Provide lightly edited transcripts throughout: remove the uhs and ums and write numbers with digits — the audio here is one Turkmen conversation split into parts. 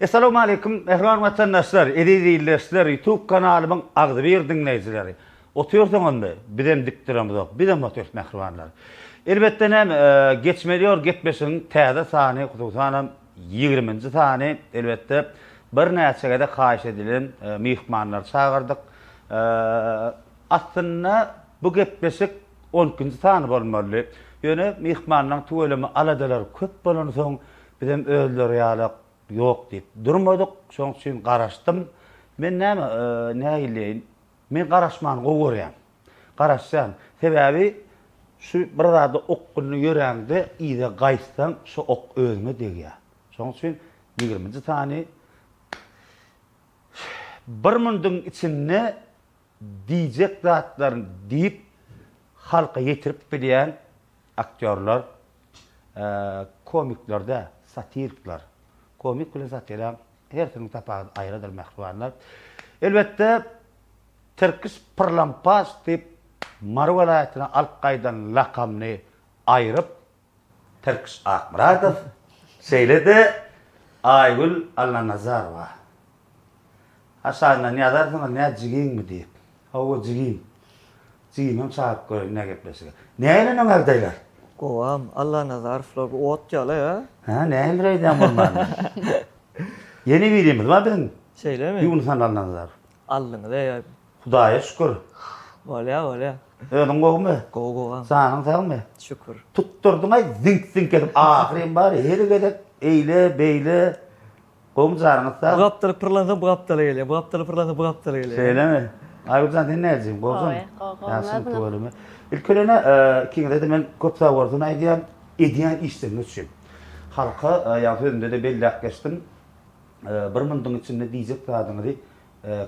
Essalawmaleýkum mähriban watandaşlar, eziz ildeşler, YouTube kanalymyň agzybir diňleýjileri. Otyrsyňyzmy? Bizem dik duramyzok. Bizem otyrys mähribanlar. Elbetde näme, geçmeli ýol gepleşigiň täze sany, hususanam ýigriminji sany, elbetde birnäçe gezek haýyş edilen myhmanlary çagyrdyk. Aslynda bu gepleşik on ikinji sany bolmalydy. Ýöne myhmanlaryň tüweleme aladalary köp bolansoň, bizem özleri ýalak ýok diýip durmadyk. Şonuň üçin garaşdym. Men näme, nägileýin, men garaşmany gowy görýän. Garaşýan. Sebäbi şu bir zada okgunly ýöräňde yza gaýtsaň, şo ok özüňe degýär. Şonuň üçin ýigriminji sany bir munduň içinde diýjek zatlaryny diýip halka ýetirip bilýän aktýorlar, komikler däl, satirikler. Komik bilen satiraň hersiniň tapawudy aýradyr mähribanlar. Elbetde Tirkiş pyrlampaç diýip Mary welaýatyna alyp gaýdan lakamyny aýryp Tirkiş Akmyradow, şeýle-de Aýgül Allanazarowa. Aşagyndan ýazarsyňyz nä jigiňmi diýip. Hawa jigim. Jigimem çagyryp göreýin nä gepleşige. Nähili öň ýagdaýlar? Gowam, Allanazarowlar bu ot ýaly a. Hä nähili öýdýäň bolmanda. Ýene birimiz bar biziň. Şeýlemi? Ýunus Allanazarow. Aldyňyz eý. Hudaýa şükür. Bolýa bolýa. Özüň gowumy? Gowy gowy. Janyň sagmy? Şükür. Tutdurdyňaý ziňk-ziňk edip ahyryn bar her gezek eýle beýle Gowmy janyňyz sag? Bu gapdala pyrlansa bu gapdala gelýär. Bu gapdala pyrlansa bu gapdala gelýär. Şeýlemi? Aýgüljan sen näjigim? Gowusyň? Gowy, gowy. Ýagşymy tüweleme. Ilki bilen ikiňize-de men köp sag bolsun aýdýan, edýän işleriňiz üçin. Halka, ýaňy sözümde-de belläp geçdim, bir munduň içinde diýjek zadyňyzy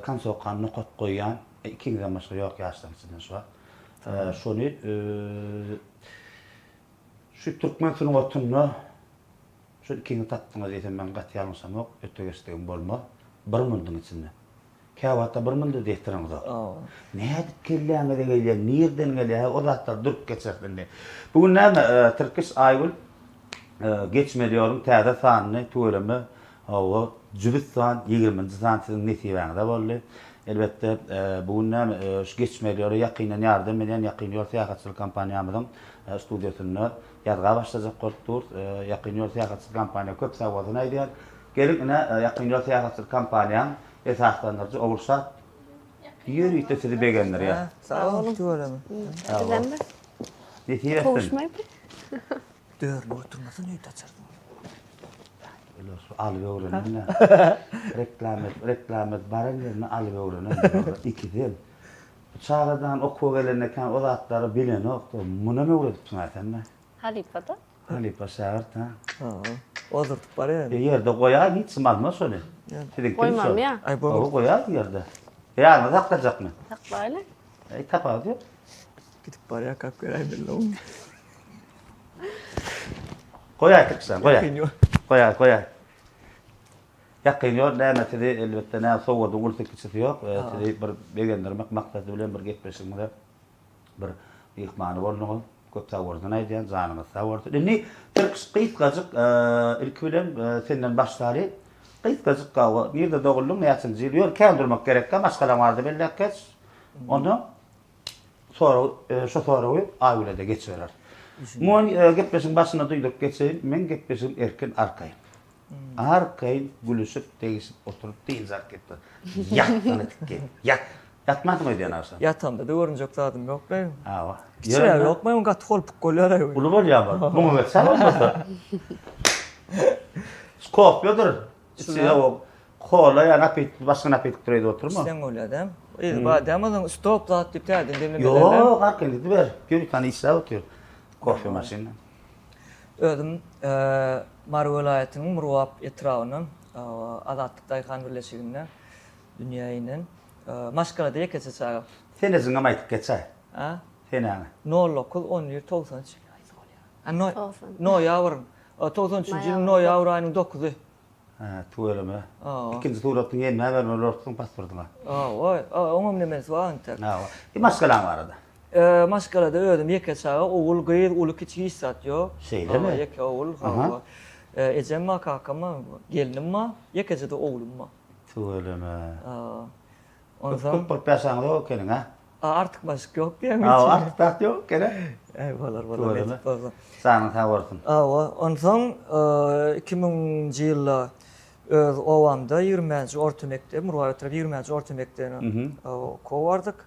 konsokany nokat goýýan ikiňizden başga ýok ýaşlaryň içinden şu wagt. Şony şu türkmen sungatynda Şol ikiňi tapdyňyz diýsem men gaty ýalňyşamok, öte geçdigim bolmaz. Bir munduň içinde. Käwagtda bir munda-da ýetireňzok. Nädip kelläňize gelýär, nirden gelýär, o zatlary durup geçeris indi. Bu gün näme, Tirkiş Aýgül Geçmeli ýoluň täze sanyny tüweleme, hawa, jübüt san, ýigriminji san siziň nesibäňize boldy. Elbetde, bu gün näme, şu Geçmeli ýola ýakyndan ýardam edýän Ýakyn ýol syýahatçylyk kompaniýamyzyň studiýasynda Ýazga başlajak bolup dur. Ýakyn ýol syýahatçylyk kompaniýa köp sag bolsun aýdýan. Geliň ine Ýakyn ýol syýahatçylyk kompaniýaň esaslandyryjy Ogulşat ýörite sizi begendirýär. Sag boluň tüweleme. Sag bol. Nesip etsin. Gowuşmaýby. Dörlüp oturmasyn öýde açarsyň. Olar şu alyp öwrenen. Reklama reklama baran ýerine alyp öwrenen. Ikisem. Bu çagadan okuwa gelende kän o zatlary bilenokdy. Munam öwredipsiň-ä sen-de. Halypa-da. Halypa şägirt, hä? Hawa. Ozurdyp barýar. E, ýerde goýaý, hiç kim almaz şony. Siziňkimi şol? Goýmam ýa. Aý, bu. Hawa, goýaý ýerde. Ýanyňda saklajakmy? Saklaýly. Eý, tapawudy ýok. Gidip barýarkak göräýmeli-ow. Goýaý, Tirkişjan, goýaý. Goýaý, goýaý. Ýakyn ýol näme sizi elbetde näme sowgadyň ulusy kiçisi ýok sizi bir begendirmek maksady bilen bir gepleşigimize bir myhmany bolduňyz köp sag bolsun aýdýan janyňyz sag bolsun indi Tirkiş gysgajyk ilki bilen senden başlaly gysgajyk gawa nirde doguldyň näçinji ýyl ýör kän durmak gerekkä maşgalaň barada belläp geç ondan sorag şo soragy Aýgülede geçiberer. Muny gepleşigiň başynda duýduryp geçeýin meň gepleşigim erkin arkaýyn. Arkaýyn gülüşip, degişip oturyp dynç alyp gitdi. Ýatgyny tikdi. Ýat. Ýatmansyň öýdýän agşam. Ýatamda-da görünjek zadym ýok-laý. Hawa. Kiçirägi ýokmy? Oň gaty holpuk bolýar-aý. Uly bolýarmy? Muňa geçsene bolmasa. Şu kofedir. Içi ýa kola ýa napitk, başga napitk dur öýde oturma. Içseň bolýar-da. Yzy bar dämi onuň stop zat diýip täzeden demlemelerden. Ýok, arkaýyn gidiber. Ýörite işläp otyr. Kofe maşyny. Özüm Mary welaýatynyň Murgap etrabyndan Azatlyk daýhan birleşiginde dünýä inen. Maşgalada ýekeje çaga. Senejiňem aýtyp geçäý. A? Senäňi. Nol dokuz, on bir, 93. Haýsy bolýar? A, noýabr. 93-nji ýylyň noýabr aýynyň dokuzy. Hä, tüweleme. Ikinji suratyny ýenmä bermeli bolupsyň pasportyňa. Hawa, oňam nemesi bar entek. Hawa. Maşgalaň barada. Maşgalada özüm ýeke çaga, ogul, gyz, uly, kiçi hiç zat ýok. Şeýlemi? Ýeke ogul, hawa. Ejem bar, kakam bar, gelnim bar, ýekeje-de oglum bar. Tüweleme. Onsoň. Köp bolup ýaşaňyzok ekeniň, hä? Artykmaçlyk ýok diýen. Hawa, artyk zat ýok eken, hä? Äý, bolar, bolar. Tüweleme. Janyň sag bolsun. Hawa, onsoň 2000-nji ýylda öz obamda ýigrimäji orta mekdep, Murgap etrap ýigrimäji orta mekdebine okuwa bardyk.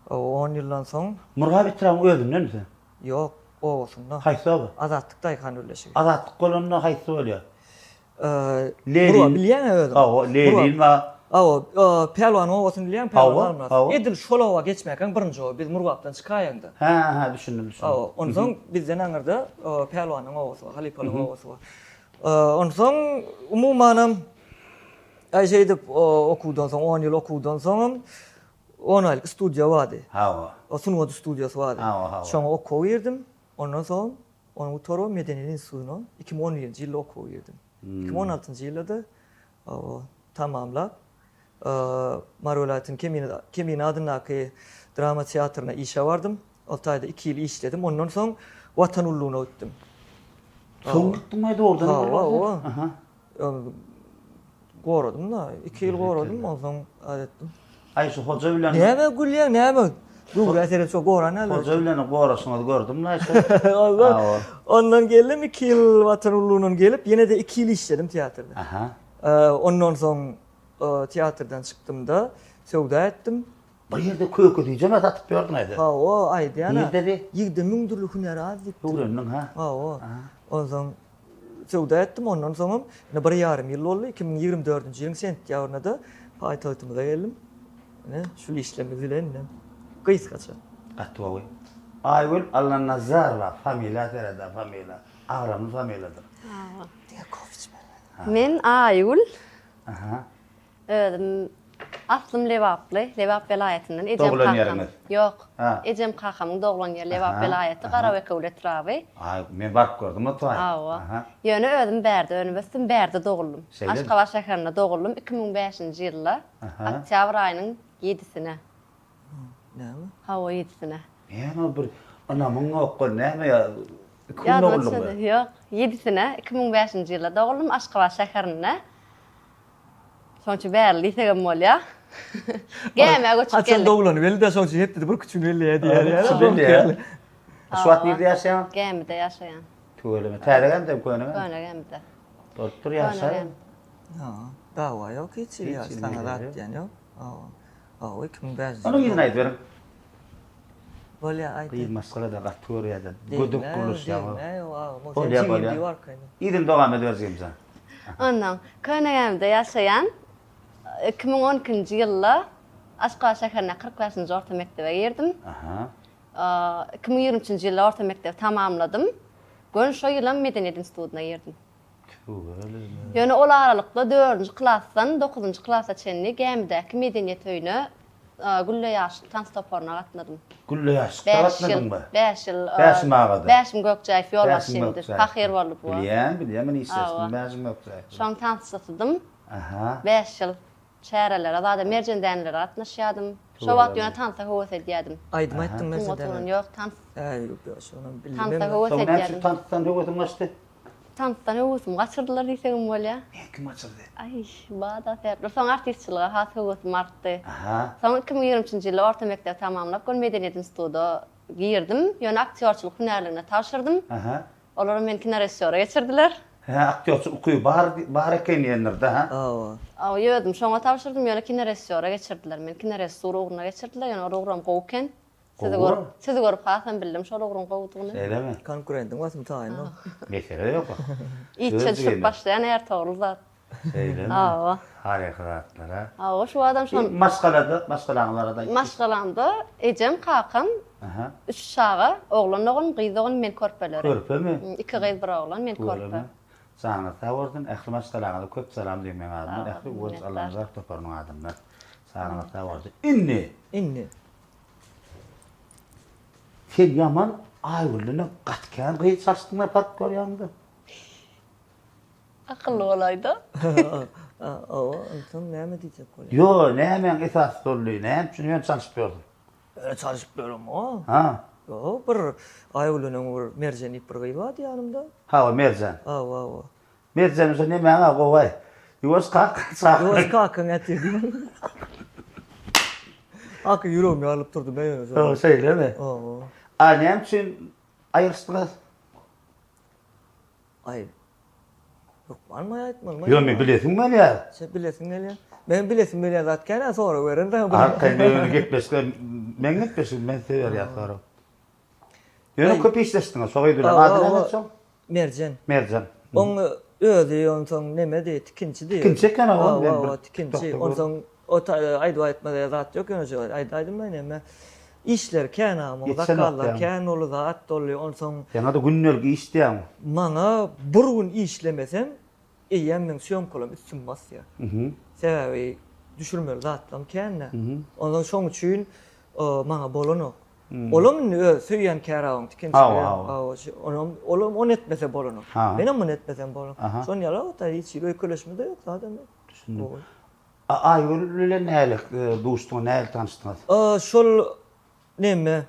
On ýyldan soň. Murgap etrabyň özündenmi sen? Ýok, obasynda. Haýsy oba? Azatlyk daýhan birleşigi. Azatlyk bolanda haýsy bolýar? Lenin. Bilýäň-ä özüň. Hawa, Lenin bar. Hawa, Pälwan obasyny bilýäňmi? Pälwan Almyrat. Hawa. Edil şol oba geçmäkäň birinji oba. Biz Murgapdan çykaýaňda. Hä, hä, düşündim, düşündim. Hawa, onsoň bizden aňyrda Pälwanyň obasy bar, halypalaryň obasy bar. Onsoň umumanam aý şeýdip okuwdan soň, on ýyl okuwdan soňam on aýlyk studiýa bardy. Hawa. Sungat studiýasy bardy. Hawa, hawa. Şoňa okuwa girdim. Ondan soň Ony gutaryp Medeniýet institutyna 2011-nji ýylda okuwa girdim. 2016-njy ýylda-da tamamlap, Mary welaýatynyň Kemine Kemine adyndaky drama teatryna işe bardym. Ol taýda iki ýyl işledim. Ondan soň Watan gullugyna gitdim. Soň gitdiňmi dogrudan? Hawa, hawa. Aha. Goradym-da, iki ýyl goradym, onsoň az etdim. Aý şu hoja bilen. Näme gülýäň, näme? Göwrä seret şo goran näme? Hoja bilen goraşyňyzy gördüm-le şu. Ondan, ondan geldim, iki ýyl Watan gullugyndan gelip, ýene-de iki ýyl işledim teatrda. Aha. Ondan soň teatrdan çykdym-da, söwda etdim. Bir ýerde köke süýjem-ä satyp ýördüň aýda. Hawa, aýdýan-a. Nirdedi? Ýigide müň dürli hünär az diýipdir. Öwrendiň, ha? Hawa. Onsoň söwda etdim, ondan soňam ine bir ýarym ýyl boldy, 2024-nji ýylyň sentýabrynda-da paýtagtymyza geldim. Ine, şul işlerimiz bilen ine gysgaça. Gaty gowy. Aýgül Allanazarowa familiýa seredä familiýa. Agramly familiýadyr. Hawa. Diňe kofe içmeli. Men Aýgül. Aha. Özüm aslym lebaply, Lebap welaýatyndan. Ejem Doglan kakam. ýeriňiz? Ýok. Ha. Ejem kakamyň doglan ýeri Lebap Aha, welaýaty, aha. Garabekewül etraby. Aý, men baryp gördüm o taýy. Hawa. Aha. Ýöne özüm bärde önüp ösdüm, bärde doguldym. Şeýlemi? Aşgabat şäherinde doguldym 2005-nji ýylda, Aha. oktýabr aýynyň ýedisine. Näme? Hawa, ýedisine. Näme bir ynamyň ýok, näme ýa iki gün Ýadyma doguldyňmy? düşmedi. Ýok, ýedisine, 2005-nji ýylda doguldym Aşgabat şäherinde. Şonuň üçin bärli diýsegem bolýar. Gämä göçüp Haçan geldik. dogulany belli-dä, şonuň üçin hepdede bir küçügini belleýär diýýär ýaly. Şu belleýär. Şu wagt nirde ýaşaýaň? Gämide ýaşaýan. Tüweleme. Täze gämidemi, köne gämidemi? Köne gämide. Bolup dur ýaşaý. Ha, dawa ýok hiç hili ýa, saňa zat diýen ýok. Hawa. Hawa, 2005-nji Onuň yzyny aýdyp beriň. Bolýar, aýt. Gyz maşgala-da gaty görýär-de, gödek gürleşýär. Degme, Bolýar, bolýar. Yzyny dowam ediber jigimjan. Onnoň, Könegämide ýaşaýan, 2012-nji ýylda Aşgabat şäherinde 45-nji orta mekdebe girdim. Aha. 2023-nji ýylda orta mekdebi tamamladym. Göni şo ýylam Medeniýet institutyna girdim. Tüweleme. Ýöne ol aralykda dördünji klasdan dokuzynjy klasa çenli Gämidäki medeniýet öýüne Gülle ýaşyl tans toparyna gatnadym. Gülle ýaşykda gatnadyňmy? Bäş ýyl. Bäşim agada. Bäşim Gökjäýew ýolbaşçymdy. Pahyr boldy bu. Bilýän, bilýän men işleşdim Bäşim Gökjäýew bilen. Şoň tansçysydym. Aha. Bäş ýyl çärelere zada Merjen dänelere gatnaşýadym. Şo wagt ýöne tansa höwes edýädim. Aýdym aýtdyň Merjen dänelere? Ýok, tans. Äý, ýok, şonam bildim. Tansa höwes Soň näme edýädim. üçin tansdan höwesiň gaçdy? Tansdan höwesimi gaçyrdylar diýsegem bolýar. Meni kim gaçyrdy? Aý, bada sebäpler. Soň artistçilige has höwesim artdy. Aha. Soň 2023-nji ýylda orta mekdebi tamamlap, göni medeniýet instituda girdim. Ýöne aktýorçylyk hünärligine tabşyrdym. Aha. Olaram meni kinorežissýora geçirdiler. Hä, aktýorçylyk ukyby bar, bar eken diýendir-dä, hä? Hawa. Hawa, özüm şoňa tabşyrdym, ýöne kinorežissýora geçirdiler. Meni kinorežissura ugruna geçirdiler, ýöne ol ugram gowy eken. Sizi görüp, sizi görüp hasam bildim şol ugruň gowudygyny. Şeýlemi? Konkurentiň basym taýyn ol. Mesele ýok. Işe düşüp başlaýan Ärtogrul zat. Şeýlemi? Hawa. Taryhy zatlar a. Hawa, şu adam şon. Maşgalada, maşgalaňyz barada aýt. Maşgalamda ejem, kakam, üç çaga, oglan doganym, gyz doganym, men körpeleri. Körpemi? Iki gyz, bir oglan, men körpe. Tüweleme. Janyňyz sag bolsun, ähli maşgalaňyza köp salam diýiň meň adymdan, ähli Guwanç Allanazarow toparynyň adyndan. Janyňyz sag bolsun. Indi. Indi. Sen ýaman Aýgülden gaty kän gyz çalyşdyňda park görýäňdä. Akylly bolaýda. Hawa, onsoň näme diýjek bolýaň? Ýo, nämäň esasy boldy? Näme üçin ýöne çalyşyp ýördüň? Ýöne çalyşyp ýöremok. Ha. Ýok, bir Aýgülden öň bir Merjen diýip bir gyz bardy ýanymda. Hawa, Merjen. Hawa, hawa. Merjenim şo nemäň-ä gowy-aý. Ýuwaş kak, çaga. Ýuwaş kakaň ätir diýen. Aky ýüregim ýarylyp durdy men ýöne şo. Hawa, şeýlemi? Hawa. A näme üçin aýrylyşdyňyz? Aý. Hökmanmy aýtmalymy? Ýok, men bilesim gelýär. Sen bilesiň gelýär. Men bilesim gelýän zat kän-ä sorag beren saňa. Arkaýyn ýöne gepleşige meň gepleşigim men size berýän sorag. Ýöne köp işleşdiňiz şo gyz bilen. Ady näme şoň? Merjen. Merjen. Oň özi onsoň nemedi, tikinçidi. Tikinçi eken o. Hawa, tikinçi. Onsoň o aýdyp aýtmaz zat ýok ýöne şo aýdaýdym men emme. Işleri kän agam, oň zakazlary kän boldy, zat boldy. Onsoň Saňa-da gündelik iş diýýäň. Maňa bir gün işlemesem, eýýäm meň sýomkalarym üstümi basýar. Sebäbi düşürmeli zatlarym kän-dä. Onsoň şoň üçin maňa bolanok. Olam indi öz söýýän kärawyň tikinçiligi. Hawa, onam olam ony etmese bolanok. Menem muny etmesem bolanok. Şon ýaly ota hiç hili öýkeleşme-de ýok, zadam ýok. Düşündim. Aýgül bilen nähili duşduňyz, nähili tanyşdyňyz? Şol neme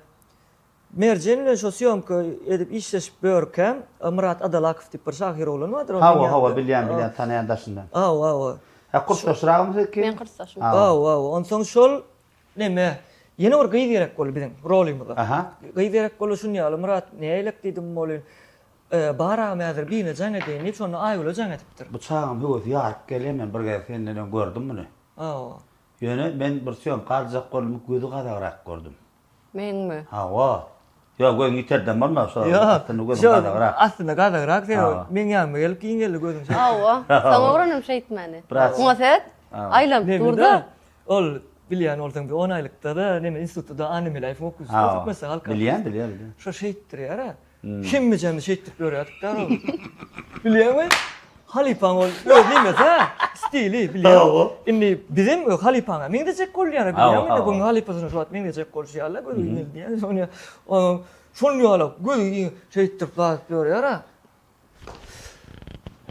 Merjen bilen şo sýomka edip işleşip ýörkäm, Myrat Adalakow diýip bir şahyr oglan bardyr. Hawa, hawa, bilýän, bilýän, tanaýan daşyndan. Hawa, hawa. Hä, kursdaşragmy siziňki? Men kursdaşym. Hawa, hawa. Onsoň şol Neme, ýene bir gyz gerek boldy biziň rolymyza. Aha. Gyz gerek boldy şun ýaly, Myrat, näýlek diýdim welin, Bar agam häzir birine jaň edeýin diýip, şonda Aýgüle jaň edipdir. Bu çagaň höwesi ýaryp gelýär, men bir gezek senden öň gördüm muny. Hawa. Ýöne men bir sýomka aljak boldum, gözi gazagrak gördüm. Meňmi? Hawa. Ýok, gözüň ýiterden bolma, şo Ýok, aslynda gözüň şo gazagrak. aslynda gazagrak sen Hawa. meň ýanyma gelip giňeldi gözüň şeýdip. Hawa. Soň öwrendim şeýtmäni. Biraz. Muňa seret, aýlanyp Neme-de, dur-da. Ol bilýän bolsaň bir on aýlykda-da neme institutda Anna Meläýewiň okuwçysy Hawa. Türkmenistan halk Bilýän, bilýän, bilýän. Şo şeýtdirýär-ä. Hemmejemiz şeýtdirip ýörýärdik da. Bilýäňmi? Halypaň ol öz nemesi-ä, stili, bilýäňmi? Hawa. Indi bizem halypaňa meňzejek bolýar-a, bilýäňmi? Hawa, hawa. Bu halypasyna şu wagt meňzejek bolşy ýaly-da gözi giňeldi. Şony onuň şol ýaly gözi şeýtdirip zat ýörýär-ä.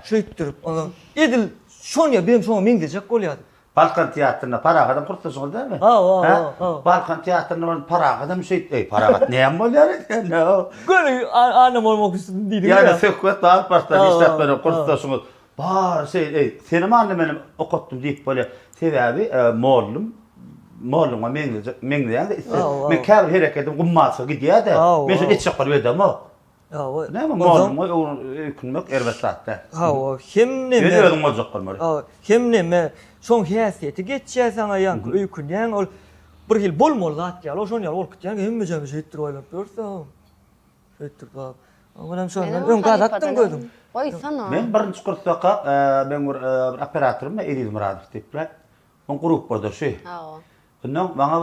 Şeýtdirip, onsoň edil şony bizem şoňa meňzejek bolýardyk. Balkan teatrynda Paragadam kursdaşyňyz dälmi? Hawa, hawa, hawa. Balkan teatrynda baran Paragadam şeýt, eý, Paragat näme bolýar eken-ow? Göni anam bolmak üçin diýdim. Ýa-da söhbet alyp başlady, işläp beren kursdaşyňyz. Bary şeý, eý, senem anna menem okatdym diýip bolýar. Sebäbi mollum mollumyňa meňzejek, meňzeýäň-de isle. Men käbir hereketim gummaçyga gidýär-de, men şony etjek bolup edemok. Hawa. Näme molluňa öýkünmek erbet zat däl. Hawa, hem neme. Ýöne özüň boljak bolmaly. Hawa, hem neme, şoň häsiýeti geçýär saňa ýaňky öýkünýäň ol bir hili bolmaly zat ýaly, şon ýaly bolup gitýäň, hemmejemi şeýtdirip aýlanyp ýörse, şeýtdirip zat. Oňam şondan öň gazakdyň gözüň. Goýsana. Men birinji kursdaka meň bir operatorym bar Eziz Myradow diýip. Oň grupbadaşy. Hawa. Ondan maňa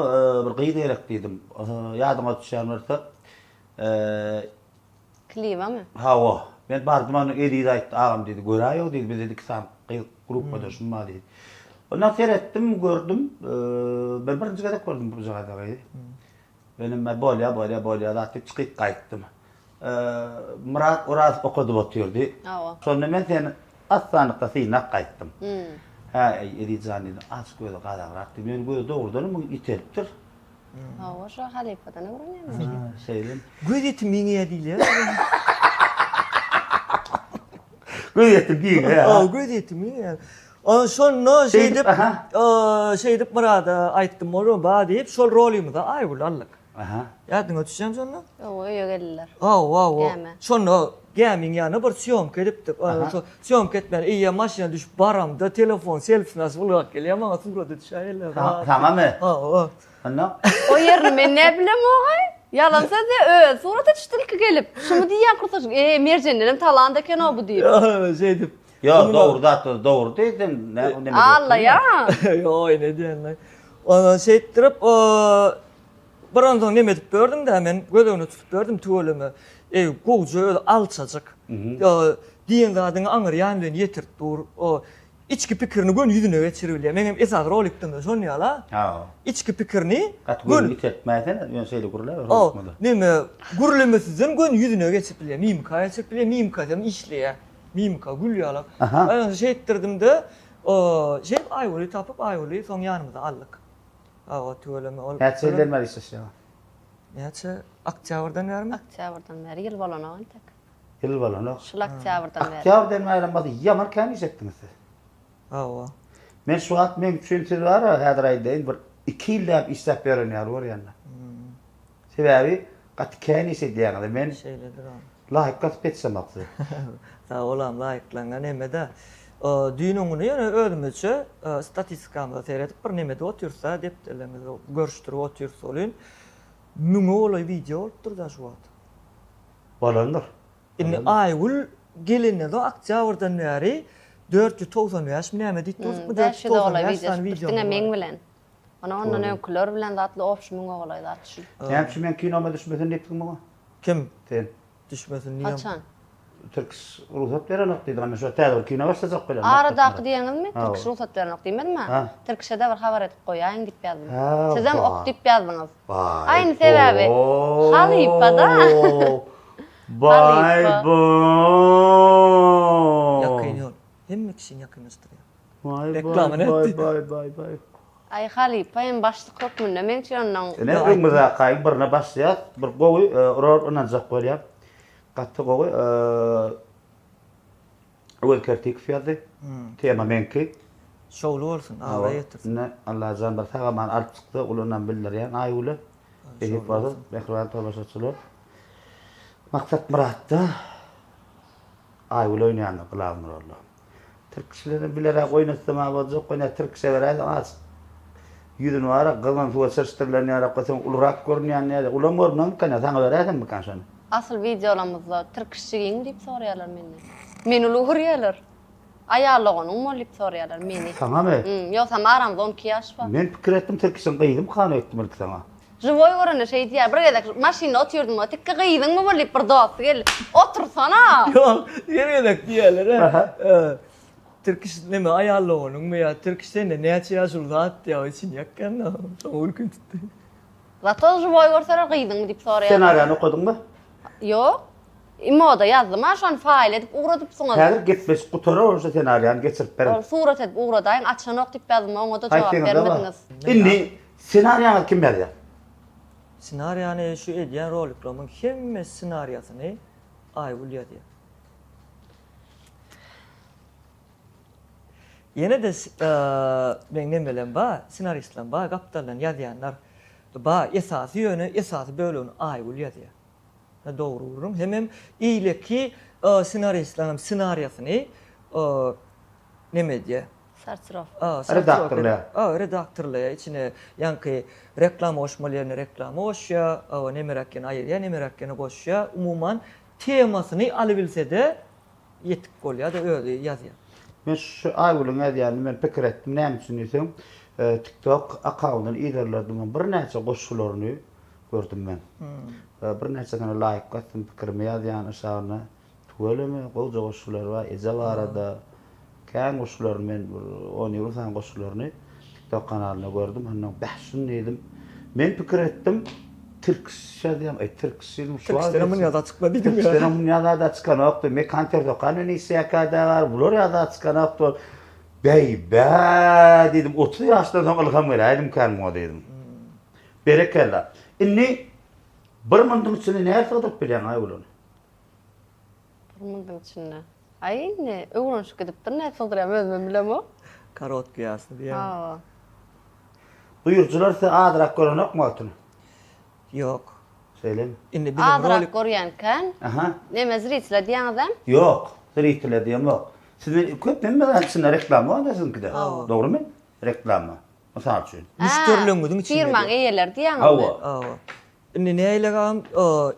bir gyz gerek diýdim. Ýadyňa düşýän bolsa, Klibamy? Hawa. Men bardym onda Eziz aýtdy, agam diýdi, göräýow diýdi, bizde iki sany gyz grupbadaşym bar diýdi. Ondan seretdim, gördüm. Men birinji gezek gördüm bu jagaza gyzy. Menem bolýa, bolýa, bolýa zat diýip çykyp gaýtdym. Myrat Orazow okadyp otyrdy. Hawa. Şonda men seni assanlykda synlap gaýtdym. Hä, eý, Eziz jan diýdim, azajyk gözi gazagrak diýdim. Ýöne gözi dogrudanam muň ýitelipdir. Hawa, şo halypadan öwrenýän men. Hä, şeýle. Göz ýetim giňeýär diýilýär. Göz ýetim giňeýär. Hawa, göz ýetim giňeýär. Şonda şeýdip, şeýdip Myrada aýtdym, bolmy, ba diýip, şol rolymyza Aýgüli aldyk. Aha. Ýadyňa düşýärmi şonda? Hawa, öýe geldiler. Hawa, hawa. Gämä. Şonda gämiň ýanyna bir sýomka edipdik. Şo sýomka etmän eýýäm maşyna düşüp baramda telefon selfisini açyp ylgap gelýär maňa surata düşäýeli. Saňamy? Hawa. Onda? O ýerini men nä bilemog-aý? Ýalan söz diýýär, özi surata düşdi ilki gelip. Şumy diýýän kursdaşyň, Eý, Merjendenem talant eken-ow bu diýip. Şeýdip. Ýok, dogry zat bolsa dogry diý, sen nä neme diýip. Allaýa. Ýok, ne diýenler. Ondan şeýtdirip, bir onsoň neme edip gördüm-dä, men göz öňüne tutup gördüm tüweleme. Eý, gowja özi alçajyk. Diýen zadyňy aňyr ýan bilen ýetirip dur. Içki pikirini göni ýüzüne geçiribilýär. Meňem esasy rolikdemde şon ýaly-a. Hawa. Içki pikirini Gaty göni ýitertmäýsene, ýöne şeýle gürläber howlukma-da. Neme, gürlemesizden göni ýüzüne geçirip bilýär. Mimika geçirip bilýär, mimikasy hem işleýär. Mimika gül ýaly. Aha. Şeýtdirdim-de, şeýdip Aýgüli tapyp, Aýgüli soň ýanymyza aldyk. Hawa, tüweleme ol. Näçe ýyldan bäri işleşýäňiz? Näçe? Oktýabrdan bärimi? Oktýabrdan bäri, ýyl bolanok entek. Ýyl bolanok. Şul oktýabrdan bäri. Oktýabrdan bäri bolsa ýaman kän iş etdiňiz siz. Hawa. Men şu wagt meň üçin siz bar-a häzir aýdaýyn bir iki ýyllap işläp ýören ýaly görýän-de. Sebäbi gaty kän iş edýäňiz. Men Şeýledir o. Laýk basyp ýetişemok size. Sag bolam laýklaňa nemede. Düýn öňüni ýöne özümizçe statistikamyza seredip bir nemede otyrys-da depderlerimizi görüşdirip otyrys welin müňe golaý wideo bolupdyr-da şu wagt. Bolandyr. Indi Aýgül gelenden soň oktýabrdan bäri 495 mi näme diýip durdukmy 495 sany wideo. Diňe meň bilen. Ony ondan öňküler bilen zatly obşi müňe golaý zat şu. Näme üçin meň kinoma düşmesin diýipdiň muňa? Kim? Sen. Düşmesin diýen. Haçan? Tirkiş rugsat berenok diýdiň, men şu täze bir kino başlajak bolýan. Aradaky diýeňizmi? Tirkiş rugsat berenok diýmedim-ä. Tirkişe-de bir habar edip goýaýyň diýip ýazdym. Sizem ok diýip ýazdyňyz. Aýny sebäbi halypa-da. Baý bo. Ýakyn ýol. Hemme kişini ýakynlaşdyrýar. Baý Reklamyny baý etdi. baý baý baý. Aý halypa hem başlyk hökmünde meň üçin ondan. Ine öňümizdäki aýyň birine başlaýas. Bir gowy rol ynanjak bolýan. Gaty gowy. Öwez Kertikow ýazdy. Tema meňki. Şowly bolsun, abraý getirsin. Ine Allajan bir sag-aman alyp çyksa uly ynam bildirýän Aýgüle. Nesip bolsa mähriban tomaşaçylar. Maksat Myratda Aýgül oýnaýandyr glawnyý rolda. Tirkişlerem bileräk oýnatsam-a boljak, oýna tirkişe beräýseň azjyk ýüzüni bar-a gyzgyn suwa çyrşdyrylan ýaly soň ulurak görünýän ýaly, ulam görünenmikan ýa saňa beräýsemmikan şony? Asyl wideolamyzda tirkiş jigiňmi diýip soraýarlar menden. Meni uly görýärler. Aýal doganyňmy ol diýip soraýarlar meni. Saňamy? Ýogsam aramyzda 12 ýaş bar. Men pikir etdim tirkişiň gyzymykan öýtdüm ilki saňa. Žiwoý görende şeý diýýär. Bir gezek maşynda otyrdym, o tikki gyzyňmy bul diýip bir dosty geldi. Otursana! Ýok, her gezek diýýärler-ä. Tirkiş neme aýal doganyňmy ýa Tirkiş senden näçe ýaş uly zat diýýär, içini ýakýan-da, şoňa gülkim tutdy. Zato žiwoý görseler gyzyňmy diýip soraýarlar. Ssenariýany okadyňmy? Ýok. Imoda ýazdym-a, şony faýl edip ugradypsyňyz. Häzir gepleşik gutarar, onça ssenariýany geçirip berin. Ol surat edip ugradaýyň, açanok diýip ýazdym, oňa-da jogap Haýsyňyzda bar? bermediňiz. Indi Ssenariýaňyzy kim ýazýar? Ssenariýany şu edýän roliklerimiň hemme ssenariýasyny Aýgül ýazýar. Ýene-de meň nemelem bar, ssenaristlerim bar, gapdaldan ýazýanlar bar. Esasy ýöne esasy bölegini Aýgül ýazýar. Dogry gürrüň. Hemem eýleki ssenaristleriň ssenariýasyny neme edýär. Sortirowka. Redaktorlaýar. Redaktorlaýar. Içine ýaňky reklama goşmaly ýerine reklama goşýar, nemeräk ýerini aýyrýar, nemeräk ýerini goşýar. Umuman, temasyny alybilse-de ýetik bolýar-da özi ýazýar. Men şu Aýgülüň ýazýanyny men pikir etdim, näme üçin diýseň, TikTok akkaundyny yzarlardym, birnäçe goşgularyny gördüm men. Birnäçesine laýk basdym, pikirimi ýazýan aşagyna. Tüweleme, gowja goşgulary bar, eje barada kän goşgularyny men bir on ýigrim sany goşgularyny TikTok kanalynda gördüm. Ondan bäh şuny diýdim. Men pikir etdim, Tirkiş ýazýam, aý Tirkiş diýdim, şu wagt. Tirkişdenem muny ýa-da çykma diýdim ýa. Tirkişdenem muny ýa-da çykanokdy. Mekan Terdokan bilen işleýärkä-de bar, bular ýa-da çykanokdy. Bäý, bä diýdim, 30 ýaşdan soň ylham geläýdimkän muňa diýdim. Berekella. Indi bir munduň içine nädip sygdyryp bilýäň aý ony? Bir munduň içinde. Aý indi öwrenişip gidipdir, nädip sygdyrýan özümem bilemok. Korotkiý ýasyny diýýäňmi? Hawa. Buýurjylar size azrak görenokmy wagtyny? Ýok. Şeýlemi? Indi biziň Azrak rolik görýänkäm. Aha. Neme zritile diýýäňizem? Ýok, zritile diýemok. Sizde köp hemme zat içinde reklama bar-da siziňkide. Dogrymy? Reklama. Mysal üçin. Müşderileňiziň içinde. Firmaň eýeleri diýýäňizmi? Hawa. Hawa. Indi nähili agam,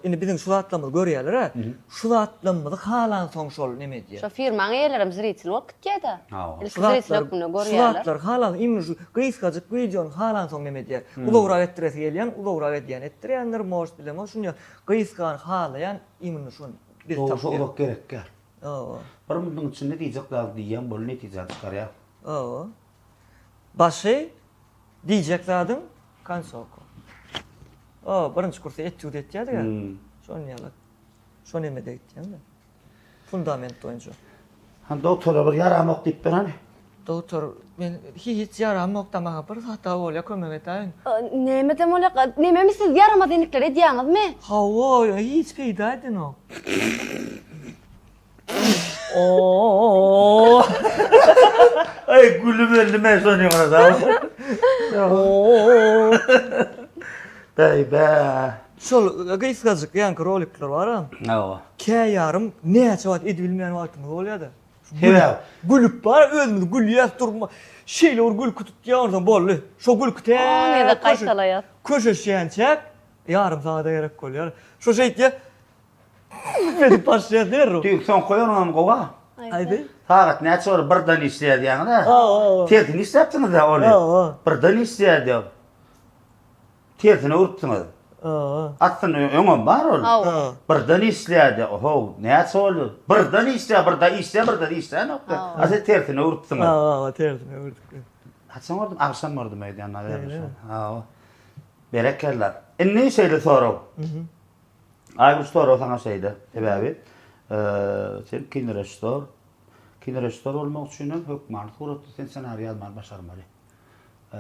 indi biziň şu zatlarymyzy görýärler-ä. Şu zatlarymyzy halansoň şol neme edýär. Şo firmaň eýelerem zritel bolup gitýär-de. Hawa. Ilki zritel hökmünde görýärler. Şu zatlary halan, imенно şu gysgajyk wideony halansoň neme edýär. Uzagrak etdiresi gelýän, uzagrak edýän etdirýändir, может bilemok, şuny gysgany halaýan imенно şony biz Dogry, şo tapýar. uzak gerekýär. Hawa. Bir minutiň içinde diýjek zady diýýäň, boldy netijäni çykarýar. Hawa. Başy diýjek zadyň konsowka. O birinji kursda etýud etýärdik-ä. Şonuň ýaly. Şo nemede gitýän-de. Fundament boýunça. Hany dogtora bir ýaramok diýip ber hany. Dogtor men hiç ýaramok-da maňa bir zat-a bolýa kömek edäýiň. Nämeden bolýa? Nememi siz ýaramaz endikler edýäňizmi? Hawa, hiç peýda edenok. Oo. Aý gülüp öldüm men şony ýoňa da. Oo. Bäý bä. Şol gysgajyk ýaňky rolikler bar-a. Hawa. Kä ýarym näçe wagt edibilmeýän wagtymyz bolýar-da. Sebäp? Gülüp bar özümiz gülýäs durma. Şeýle bir gülki tutýar onsoň boldy. Şo gülki tä On gezek gaýtalaýas. Köşeşýänçäk ýarym sagada gerek bolýar. Şo şeýtýä edip başlaýar derrew. Düýn soňky oýnuňam gowy-a. Haýsy? Sagat näçe boldy birden işleýär diýýäňiz-ä. Hawa. Tersini işläpsiňiz-ä ony. Hawa. Birden işleýär diýip. Tersine urupsyňyz. Hawa. Aslynda öňem bar ol. Hawa. Birden işleýär How, näçe boldy? Birden işleýär, birden işleýär, birden işlänokdy. A siz tersine urupsyňyz. Hawa, hawa, tersine urduk. Haçan gördüm? Agşam gördüm öýdýän nawerno. Hawa. Berekella. Indi şeýle sorag. Aý bu sorag saňa şeýle. Sebäbi sen kinorežissýor. Kinorežissýor bolmak üçin hem hökmany suratda sen ssenariý ýazmany başarmaly.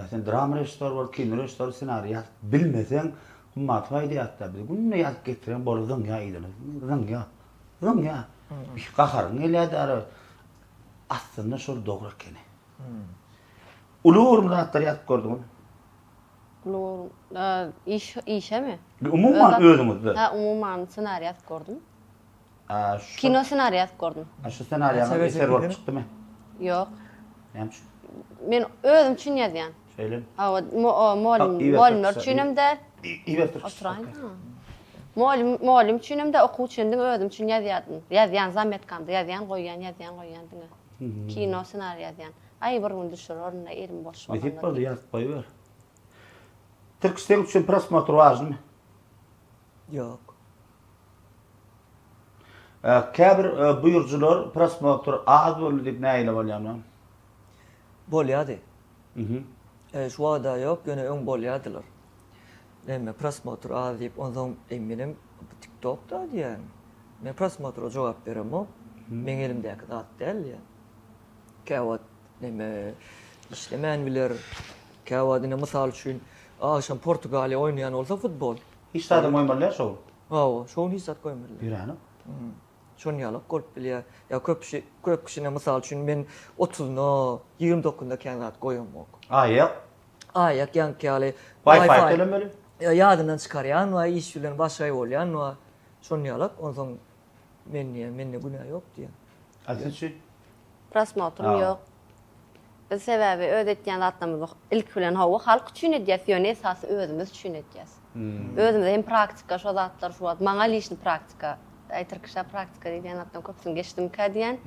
Sen drama režissýor bolup, kino režissýory ssenariý ýazyp bilmeseň, Hummatow aýdýardy-da, biz günde ýazyp getiren bolup zyňýar yzyna, zyňýar, zyňýar. Gaharyň gelýär-de ara. Aslynda şol dogry ekeni. Uly göwrümli zatlar ýazyp gördüňizmi? Uly göwrüm, iş, işemi? Umuman özüňizde. Hä, umuman ssenariý ýazyp gördüm. Kino ssenariý ýazyp gördüm. A şu ssenariýaňyz eser bolup çykdymy? Ýok. Näme üçin? Men özüm üçin ýazýan. Şeýlemi? Hawa, mugallym, mugallymlar üçinem däl. Iber türkçe. Oturaýyn. Mugallym, mugallym üçinem däl, okuw üçin diňe özüm üçin ýazýardym. Ýazýan, zametkamda ýazýan, goýýan, ýazýan, goýýan diňe. Kino ssenariý ýazýan. Aý bir gün düşürerin-de elim boş bolanda. Nesip boldy ýazyp goýber. Türkçe seň üçin prosmotr wažnymy? Ýok. Käbir buýurjylar prosmotr az boldy diýip nägile bolýarmy? Bolýardy. Şu wagta ýok, ýöne öň bolýardylar. Näme prosmotr az diýip, onsoň eý menem TikTokda diýýän. Men prosmotra jogap beremok. Meň elimdäki zat däl diýýän. Käwagt näme işlemän biler. Käwagt ine mysal üçin agşam Portugaliýa oýnaýan bolsa futbol. Hiç zadam goýmaly däl şo gün. Hawa, şo gün hiç zat goýmaly däl. Ýöräni. Şon ýalak bolup bilýär. Ýa köp kişi, köp kişine mysal üçin men otuzyna, 29-na kän zat goýamok. Aýak. Aýak ýaňky ýaly. Wi-Fi tölemeli. Ýa ýadyndan çykarýan bar, iş bilen başgaý bolýan bar. Şon ýalak, onsoň men diýýän, mende günä ýok diýýän. A siz üçin? Prosmotrym ýok. Biz sebäbi öz etýän zatlarymyzy ilki bilen hawa halk üçin edýäs, ýöne esasy özümiz üçin edýäs. Özümize hem praktika şo zatlar şu wagt maňa lişni praktika. Aý Tirkişä praktika diýilýän zatlaryň köpüsini geçdimkä diýýän.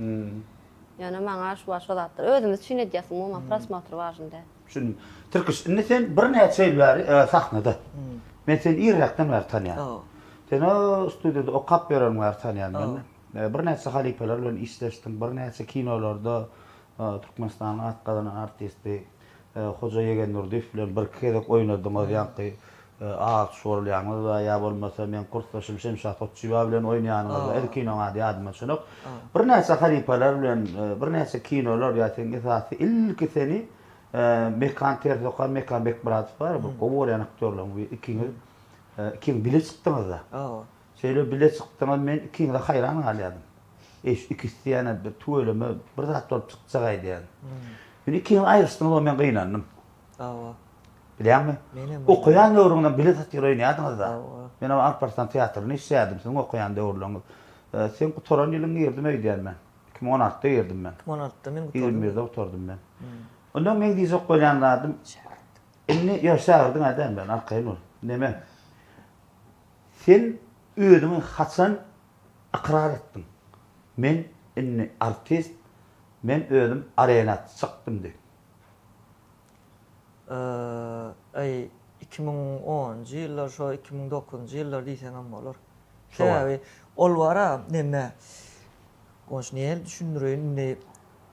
Ýöne maňa şu wagt şo zatlar özümiz üçin edýäs umuman prosmotr wažny däl. Düşündim. Tirkiş indi sen birnäçe ýyl bäri sahnada. Men seni irräkden bäri tanýan. Sen o studiýada okap ýöreniň bäri tanýan men. Birnäçe halypalar bilen işleşdiň, birnäçe kinolarda Türkmenistanyň at gazanan artisti Hoja Ýegendurdyýew bilen birki gezek oýnadyňyz, ýaňky Agaç bolýaňyz we ýa bolmasa meň kursdaşym Şemşat Hotjyýewa bilen oýnaýanyňyz we el kinoň ady ýadyma düşenok. Birnäçe halypalar bilen birnäçe kinolar ýa seň esasy ilki seni Mekan Tersokan, Mekan Bekmyradow bar, bir gowy görýän aktýorlaryň biri ikiňiz ikiňiz bile çykdyňyzda. Şeýle bile çykdyňyz men ikiňize haýran galýardym. Eý şu ikisi ýene bir tüweleme bir zat bolup çykjagaý diýýän. Indi ikiňiz aýryşdyňyz men gynandym. Hawa. Bilýäňmi? Menem. Okaýan döwrüňizem bile satyr oýnaýardyňyz-da. Hawa. Men o Alparslan teatrynda işleýärdim siziň okaýan döwürleriňiz. Seň gutaran ýylyň girdim öýdýän men. 2016-da girdim men. 2016-da men gutardym. 21-de gutardym men. Onda meň diýjek bolýan zadym indi ýok şägirdiň-ä däl men arkaýyn bol. Neme? Sen özüňi haçan ykrar etdiň? Men indi artist, men özüm arena çykdym diýip. Aý, 2010-njy ýyllar, şo 2009-njy ýyllar diýseňem bolar. Sebäbi ol bar-a, neme, goňşy nähili düşündireýin indi,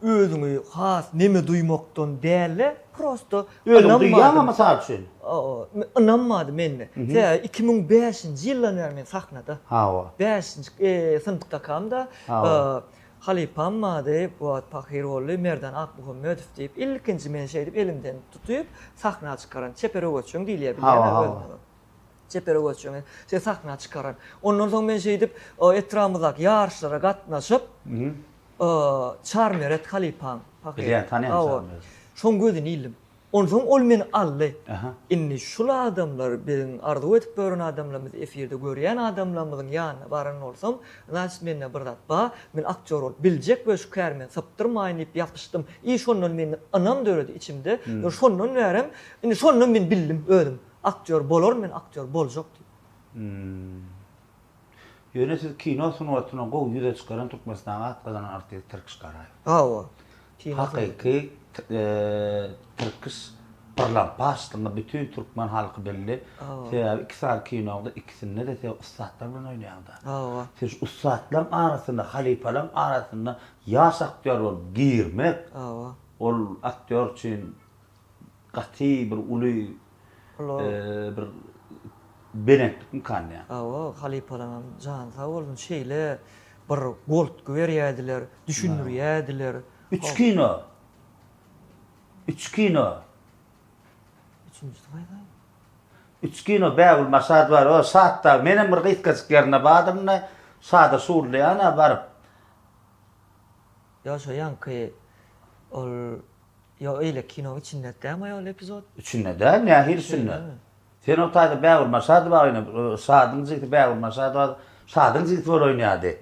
özüňi has neme duýmakdan däl-de, prosto Özüňi duýýaňmy mysal üçin? Ynanmady mende. Sebäbi 2005-nji ýyldan bäri men sahnada. Hawa. Bäşinji synpdakamda halypam bardy, bu wagt pahyr boldy, Merdan Akmuhammedow diýip, ilkinji meni şeýdip elimden tutup sahna çykaran, çeper öwezçiň diýilýär bilýäňä özüňiz. Çeper öwezçiňi şeýdip sahna çykaran. Ondan soň men şeýdip etrabymyzdaky ýaryşlara gatnaşyp. Çarmeret halypaň. Bilýän, tanýan Çarmeret. Şoň gözüni ildim. Onsoň ol meni aldy. Indi şul adamlar biziň arzuw edip ýören adamlarymyz efirde görýän adamlarymyzyň ýanyna baran bolsam, znaçit mende bir zat bar, men aktýor bolup biljek we şu käri men sypdyrmaýyn diýip ýapyşdym. I şondan mende ynam döredi içimde we şondan bärem indi şondan men bildim özüm aktýor bolaryn men aktýor boljak diýip. Ýöne siz kino sungatyny gowy ýüze çykaran Türkmenistanyň at gazanan artisti Tirkiş Garaýew. Hawa. Hakyky Tirkiş pyrlampaçdygyny bütin türkmen halky bildi. Sebäbi iki sany kinoňda ikisinde-de sen ussatlar bilen oýnaýaňda. Hawa. Sen şu ussatlaryň arasynda, halypalaryň arasynda ýaş aktýor bolup girmek. Hawa. Ol aktýor üçin Gaty bir uly bir belentlik mukam ýa. Hawa, halypalaňam jany sag bolsun, şeýle bir goltgy berýärdiler, düşündirýärdiler. Üç kino. Üç kino. Üçünjisi haýsy? Üç kino Bägül Maşat bar, o Şatda, menem bir gysgajyk ýerinde bardym-da, Şada şuwuldaýan-a baryp. Ýa şo ýaňky ol Ýok eýle kinoň içinde dämi ol epizod? Içinde däl nähili içinde? Sen o taýda Bägül Maşadowa oýna Şadyň jigisi Bägül Maşadowa Şadyň jigisi bolup oýnaýardy.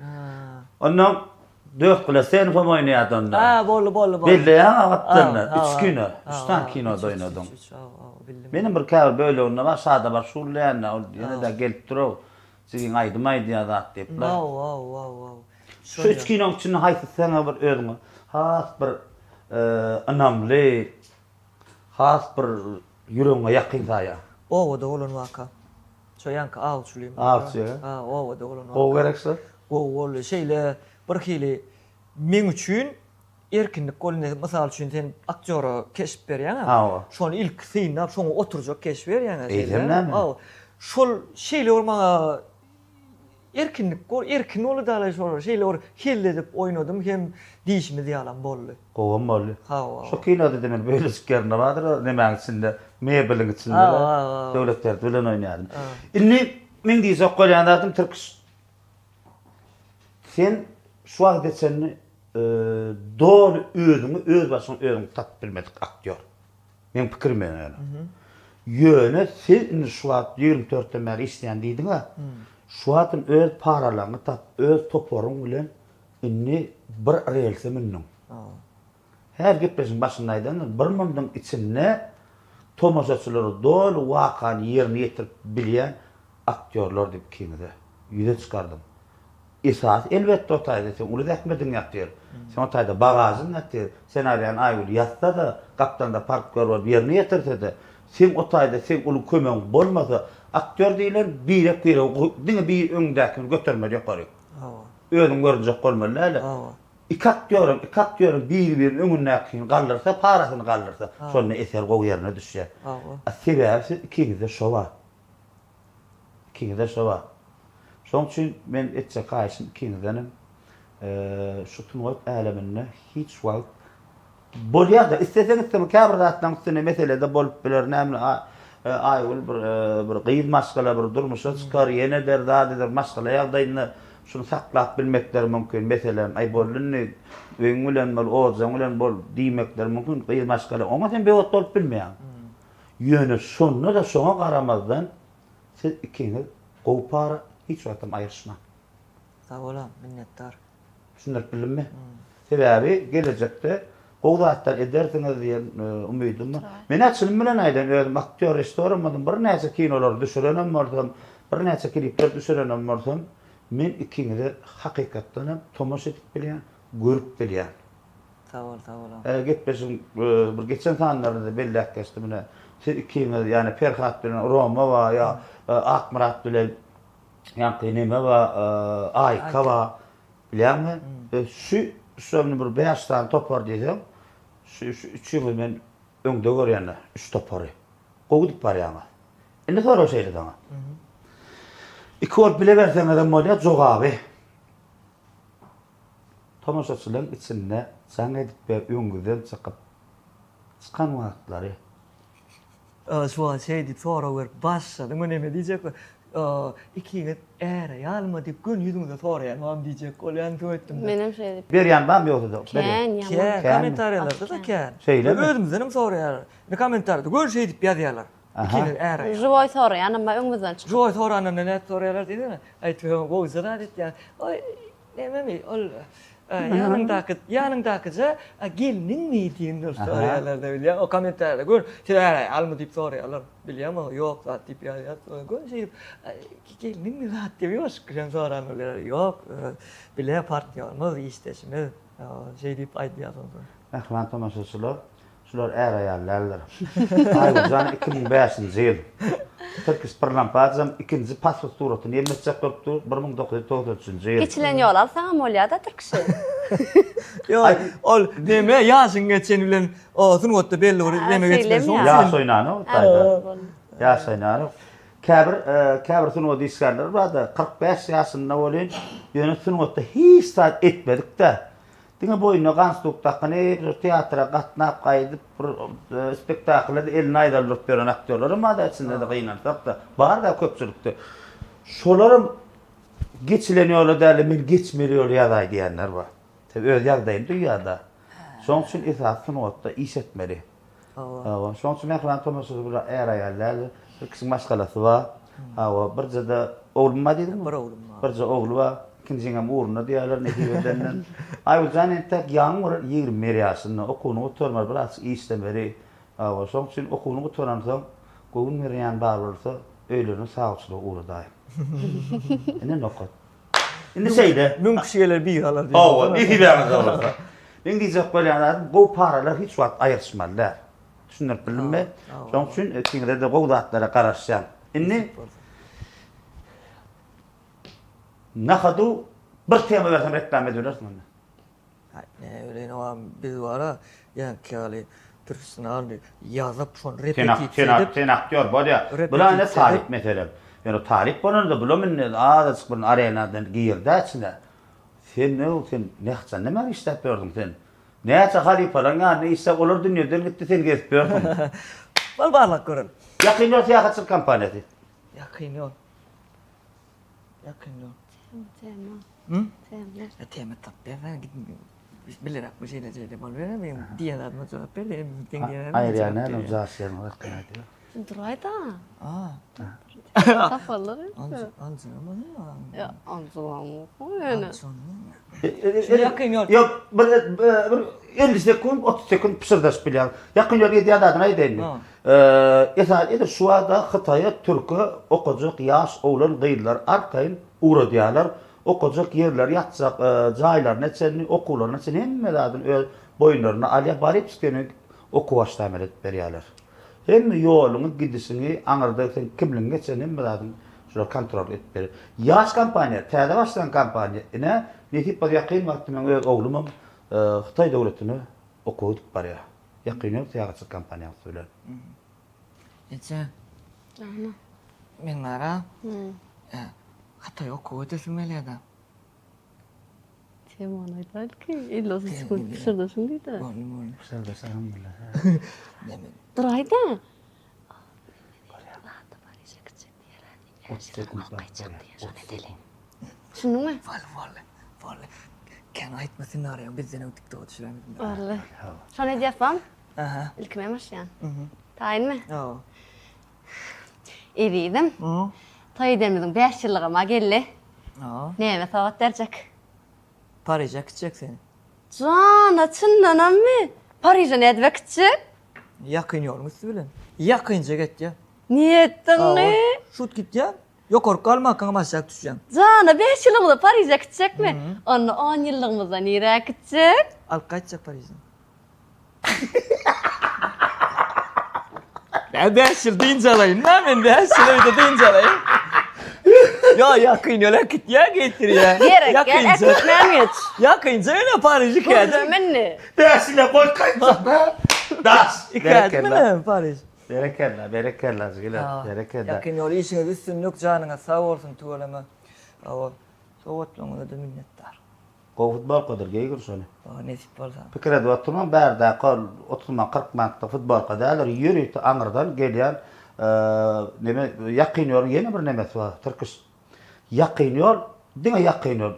Ondan Dörtgüle Senowam oýnaýardy onda. Ha boldy boldy boldy. Belleýäňmi gapdalynda? Üç kino, üç sany kinoda oýnadyň. Menem bir käbir böleginde bar Şada bar şuwlaýanda ol ýene-de gelip dur-ow. Jigiň aýdym aýdýar zat diýip-le. Wow wow wow. Şu üç kinoň içinde haýsysy saňa bir özüňe has bir ynamly, has bir ýüregiňe ýakyn saýýaň? Obada bolan waka. Şo ýaňky awçyly. Awçy. Ha, obada bolan waka. Gowy gerek şo? Gowy boldy. Şeýle bir hili meň üçin erkinlik boldy. Mysal üçin sen aktýora keşp berýäň-ä. Hawa. Şony ilki synlap, şoňa oturjak keşp berýäň-ä. Eýsem näme? Hawa. Şol şeýle bir maňa Erkinlik bol, erkin boldy dalaý şolar. Şeýle bir hezil edip oýnadym hem diýşimiz ýalam boldy. Gowam boldy. Hawa. Şo kinoda-da men bölejik ýerinde bardyr, nemäň içinde, mebeliň içinde. Hawa. Döwletberdi bilen oýnaýardym. Indi meň diýjek bolýan zadym Tirkiş sen şu wagta çenli doly özüňi öz başyňa özüň tapyp bilmedik aktýor. Meň pikirim ýöne. Ýöne siz indi şu wagt 24-den bäri işleýän diýdiň-ä. Şu wagt indi öz paralaryňy tap, öz toparyň bilen indi bir relse mündüň. Häzir gepleşigiň başynda aýdandym, bir munduň içinde tomaşaçylara doly wakany ýerine ýetirip bilýän aktýorlar diýip ikiňize ýüze çykardym. Esasy elbetde o taýda seň uly zähmediň ýatyr. Seň o taýda bagažyň ýatyr. Senariýany Aýgül ýazsa-da, gapdalynda partnýor bolup ýerine ýetirse-de, seň o taýda seň uly kömegiň bolmasa, aktýor diýlen birek-biregi diňe bir öňündäkini götermeli ýokaryk. Hawa. Özüň görünjek bolmaly däl-de. Hawa. Iki aktýoram, iki aktýoram biri-biriniň öňündäkini galdyrsa, parasyny galdyrsa, şonda eser gowy ýerine düşýär. Hawa. A sebäbi siz ikiňizde şo bar. Ikiňizde şo bar. Şoň üçin men etjek haýyşym ikiňizdenem şu sungat äleminde hiç wagt bolýar-da, isleseň islemeseň käbir zatlaryň üstünde mesele-de bolup biler, näme Aýgül bir bir gyz maşgala bir durmuşa çykar, ýene eder, zat eder, maşgala ýagdaýynda şuny saklap bilmekleri mümkin. Meselem, aý boldy indi, öýüň bilen bol, ojagyň bilen bol diýmekleri mümkin gyz maşgala. Oňa sen begot bolup bilmeýäň. Ýöne şonda-da şoňa garamazdan siz ikiňiz gowy para hiç wagtam aýryşmaň. Sag bolaň, minnetdar. Düşündirip bildimmi? Sebäbi gelejekde gowy zatlar edersiňiz diýen umydym bar. Men-ä çynym bilen aýdan, özüm aktýor, režissýoram boldum, birnäçe kinolary düşürenem bolsam, birnäçe klipler düşürenem bolsam, men ikiňize hakykatdanam tomaşa edip bilýän, görüp bilýän. Sag bol, sag bol. Gepleşigiň bir geçen sanlarynda belläp geçdim ine. Siz ikiňiz, ýagny Perhat bilen Roma bar, ýa Akmyrat bilen ýaňky neme bar, Aýka bar. Bilýäňmi? Şu şony bir bäş sany topar diýseň, şu şu üçüňizi men öňde görýän-de, üç topary. Gowy gidip barýaňyz. Indi sorag şeýle saňa. Iki bolup bile berseňizem bolýar, jogaby. Tomaşaçylaryň içinde jaň edip we öňüňizden çykyp, çykan wagtlary. Şu wagt şeý diýip sorag berip başladyň, o neme diýjek. Ikiňiz är-aýalmy diýip göni ýüzüňize soraýan bam diýjek bolýan öýtdüm. Menem şeýle diýip. Berýän bamy ýogsa-da? Kän ýaman. Kän, kommentariýalarda-da kän. Şeýlemi? Özümizdenem soraýarlar. Indi kommentariýada göni şeýdip ýazýarlar. Ikiňiz är-aýal. Žiwoý soraýanam bar öňümizden çykyp. Žiwoý sorandan nädip soraýarlar diýsene. Aýtybem gowuja zat etýär. Oý, Nämemi ol ýanyňdaky ýanyňdakyja gelniňmi diýen bir soraýarlar-da bilýäň. O kommentariýada gör, siz är-aýalmy diýip soraýarlar. Bilýäňmi, ýok zat diýip ýazýar. Gör şeýdip gelniňmi zat diýip ýuwaşyk bilen soran bolýarlar. Ýok, bile partnýorymyz, işdeşimiz. Şeý diýip aýdýar soňra. Mähriban tomaşaçylar, Şular är-aýal däldir. Aýgüljan 2005-nji ýyl. Tirkiş Pirlampadjam ikinji pasport suratyny ýemletjek bolup dur, 1993-nji ýyl. Geçilen ýoly alsaňam bolýa-da Tirkişi. Ýok, ol neme ýaşyň geçeni bilen o sungatda belli bir neme geçmeli. Ýaş oýnanok taýda. Ýaş oýnanok. Käbir käbir sungat işgärleri bar-da, 45 ýaşynda welin, ýöne sungatda hiç zat etmedik-de. Diňe boýnuna galstuk dakynyp, şo teatra gatnap gaýdyp, bir spektaklda-da elini aýdaldyryp ýören aktýorlaram bar-da içinde-de gynansak-da, bar-da köpçülikde. Şolaram geçilen ýola däl-de, men geçmeli ýoly ýazaý diýenler bar. Sebäbi öz ýagdaýyny duýýar-da. Şonuň üçin esasy sungatda iş etmeli. Hawa, şonuň üçin mähriban tomaşaçy bular är-aýal däldir. Bir kişiň maşgalasy bar. Hawa, birje-de oglum bar diýdiňmi? Bir oglum bar. Birje ogly bar. Ikinjiňem ugrunda diýýärler nesip edenden. Aýgüljan entek ýaňy bir 21 ýaşynda, okuwyny gutarmaly, birazjyk işlemeli. Hawa, şonuň üçin okuwyny gutaransoň, göwün berýän bar bolsa, öýlerine sawçylyga ugradaýyň. Ine nokat. Indi şeýle. Müň kişi geler bir alar diýip. Hawa, nesibäňizde bolsa. Meň diýjek bolýan zadym, gowy paralar hiç wagt aýryşmaly däl. Düşündirip bildimmi? Şonuň üçin ikiňize-de gowy zatlara garaşýan. Indi Nahadu bir tema bersem reklama edibilersiň onda. Aý, näbileýin oňam biz bara ýaňky ýaly professional ýazyp şony repetisiýa edip. Sen aktýor bolýa. Bular ine talyp meselem. Ýöne talyp bolanda bulam indi azajyk bir arenadan girdi içine. Sen ne sen nähçe näme işläp ýördüň sen? Näçe halypalaryň ýanynda işläp olar dünýeden gitdi sen gezip ýörsüň. Bol barlap görelim. Ýakyn ýol syýahatçylyk kompaniýasy. Ýakyn ýol. Ýakyn ýol. Tema, tema. Hı? Tema. E, tema tap bersen git. Bilerek bu şeýle şeýle bol ber, men diýen zadyma jogap ber, sen diýen zadyma Aýyrýan näme jaş ýeriň hakyny aýdýar. Duraýda. A. Tapallar. Anjy, anjy, Ýa, anjy ýöne. Ýakyn ýol. Ýok, bir bir 50 sekund, 30 sekund pyşyrdaşyp bilýär. Ýakyn ýol edýän zadyny aýdaýyn. Esasy edil şu wagtda Hytaýa, Türke okajak ýaş oglan gyzlary arkaýyn ugradýarlar. Okajak ýerleri, ýatjak jaýlaryna çenli, okuwlaryna çenli hemme zadyny öz boýunlaryna alýar. Baryp seni okuw başlameli edip berýärler. Hemme ýoluňy, gidişiňi, aňyrda seň kimligiňi geçen hemme zadyňy şular kontrol edip berýär. Ýaş kompaniýa, täze başlan kompaniýa. Ine, nesip bolsa ýakyn wagtda meň öz oglumam Hytaý döwletine okuwa gidip barýar. Ýakyn ýok syýahatçylyk kompaniýasy bilen. Eje. Jana. Men bara Hytaýa okuwa gidesim gelýär-de. Temany aýdaýlyk, 50 sekunt pyşyrdaşyň diýdi. Boldy, boldy. Pyşyrdaşagam bolýar. Duraýda. Düşündiňmi? Boldy, boldy. Boldy. Kän aýtma ssenariýaňy bizden öň TikToka düşüräýmesin. Boldy. Şony edýäs bam? Aha. Ilki men başlaýan. Taýynmy? Hawa. Ezizim. Toý edenimiziň 5 ýyllygam-a geldi. Hawa. Näme sowgat berjek? Pariže äkitjek seni. Jana, çyndanammy? Pariže nädip äkitjek? Ýakyn ýoluň üsti bilen. Ýakynja getýä. Niýetdiňmi? Şut gitýä. Ýokaryk galmankaňam aşak düşýäň. Jana, 5 ýyllygymyzda Pariže äkitjekmi? Onda 10 ýyllygymyzda nirä äkitjek? Alyp gaýtjak Parižden. Ben 5 ýyl dynç alaýyn da, men 5 ýyl öýde dynç alaýyn. Ýa ýakyn ýol äkitýä getirýä. Gerek gel äkitmän geç. Ýakynja ýöne Pariž iki ädim. Gürrüň indi. 5 ýyla goý gaýtjak da. Daş. Iki ädim ine Pariž. Berekella, berekella jigiler, berekella. Ýakyn ýol işiňiz üstünlik, janyňyz sag bolsun tüweleme. Hawa, sowgatlaryňyza-da minnetdar. Gowy futbolkadyr, geýgir şony. Hawa, nesip bolsa. Pikir edip oturmaň, bärdäki ol 30 man, 40 manatlyk futbolka däldir, ýörite aňyrdan gelýän. Neme ýakyn ýoluň ýene bir nemesi bar, tirkiş. Ýakyn ýol, diňe ýakyn ýol.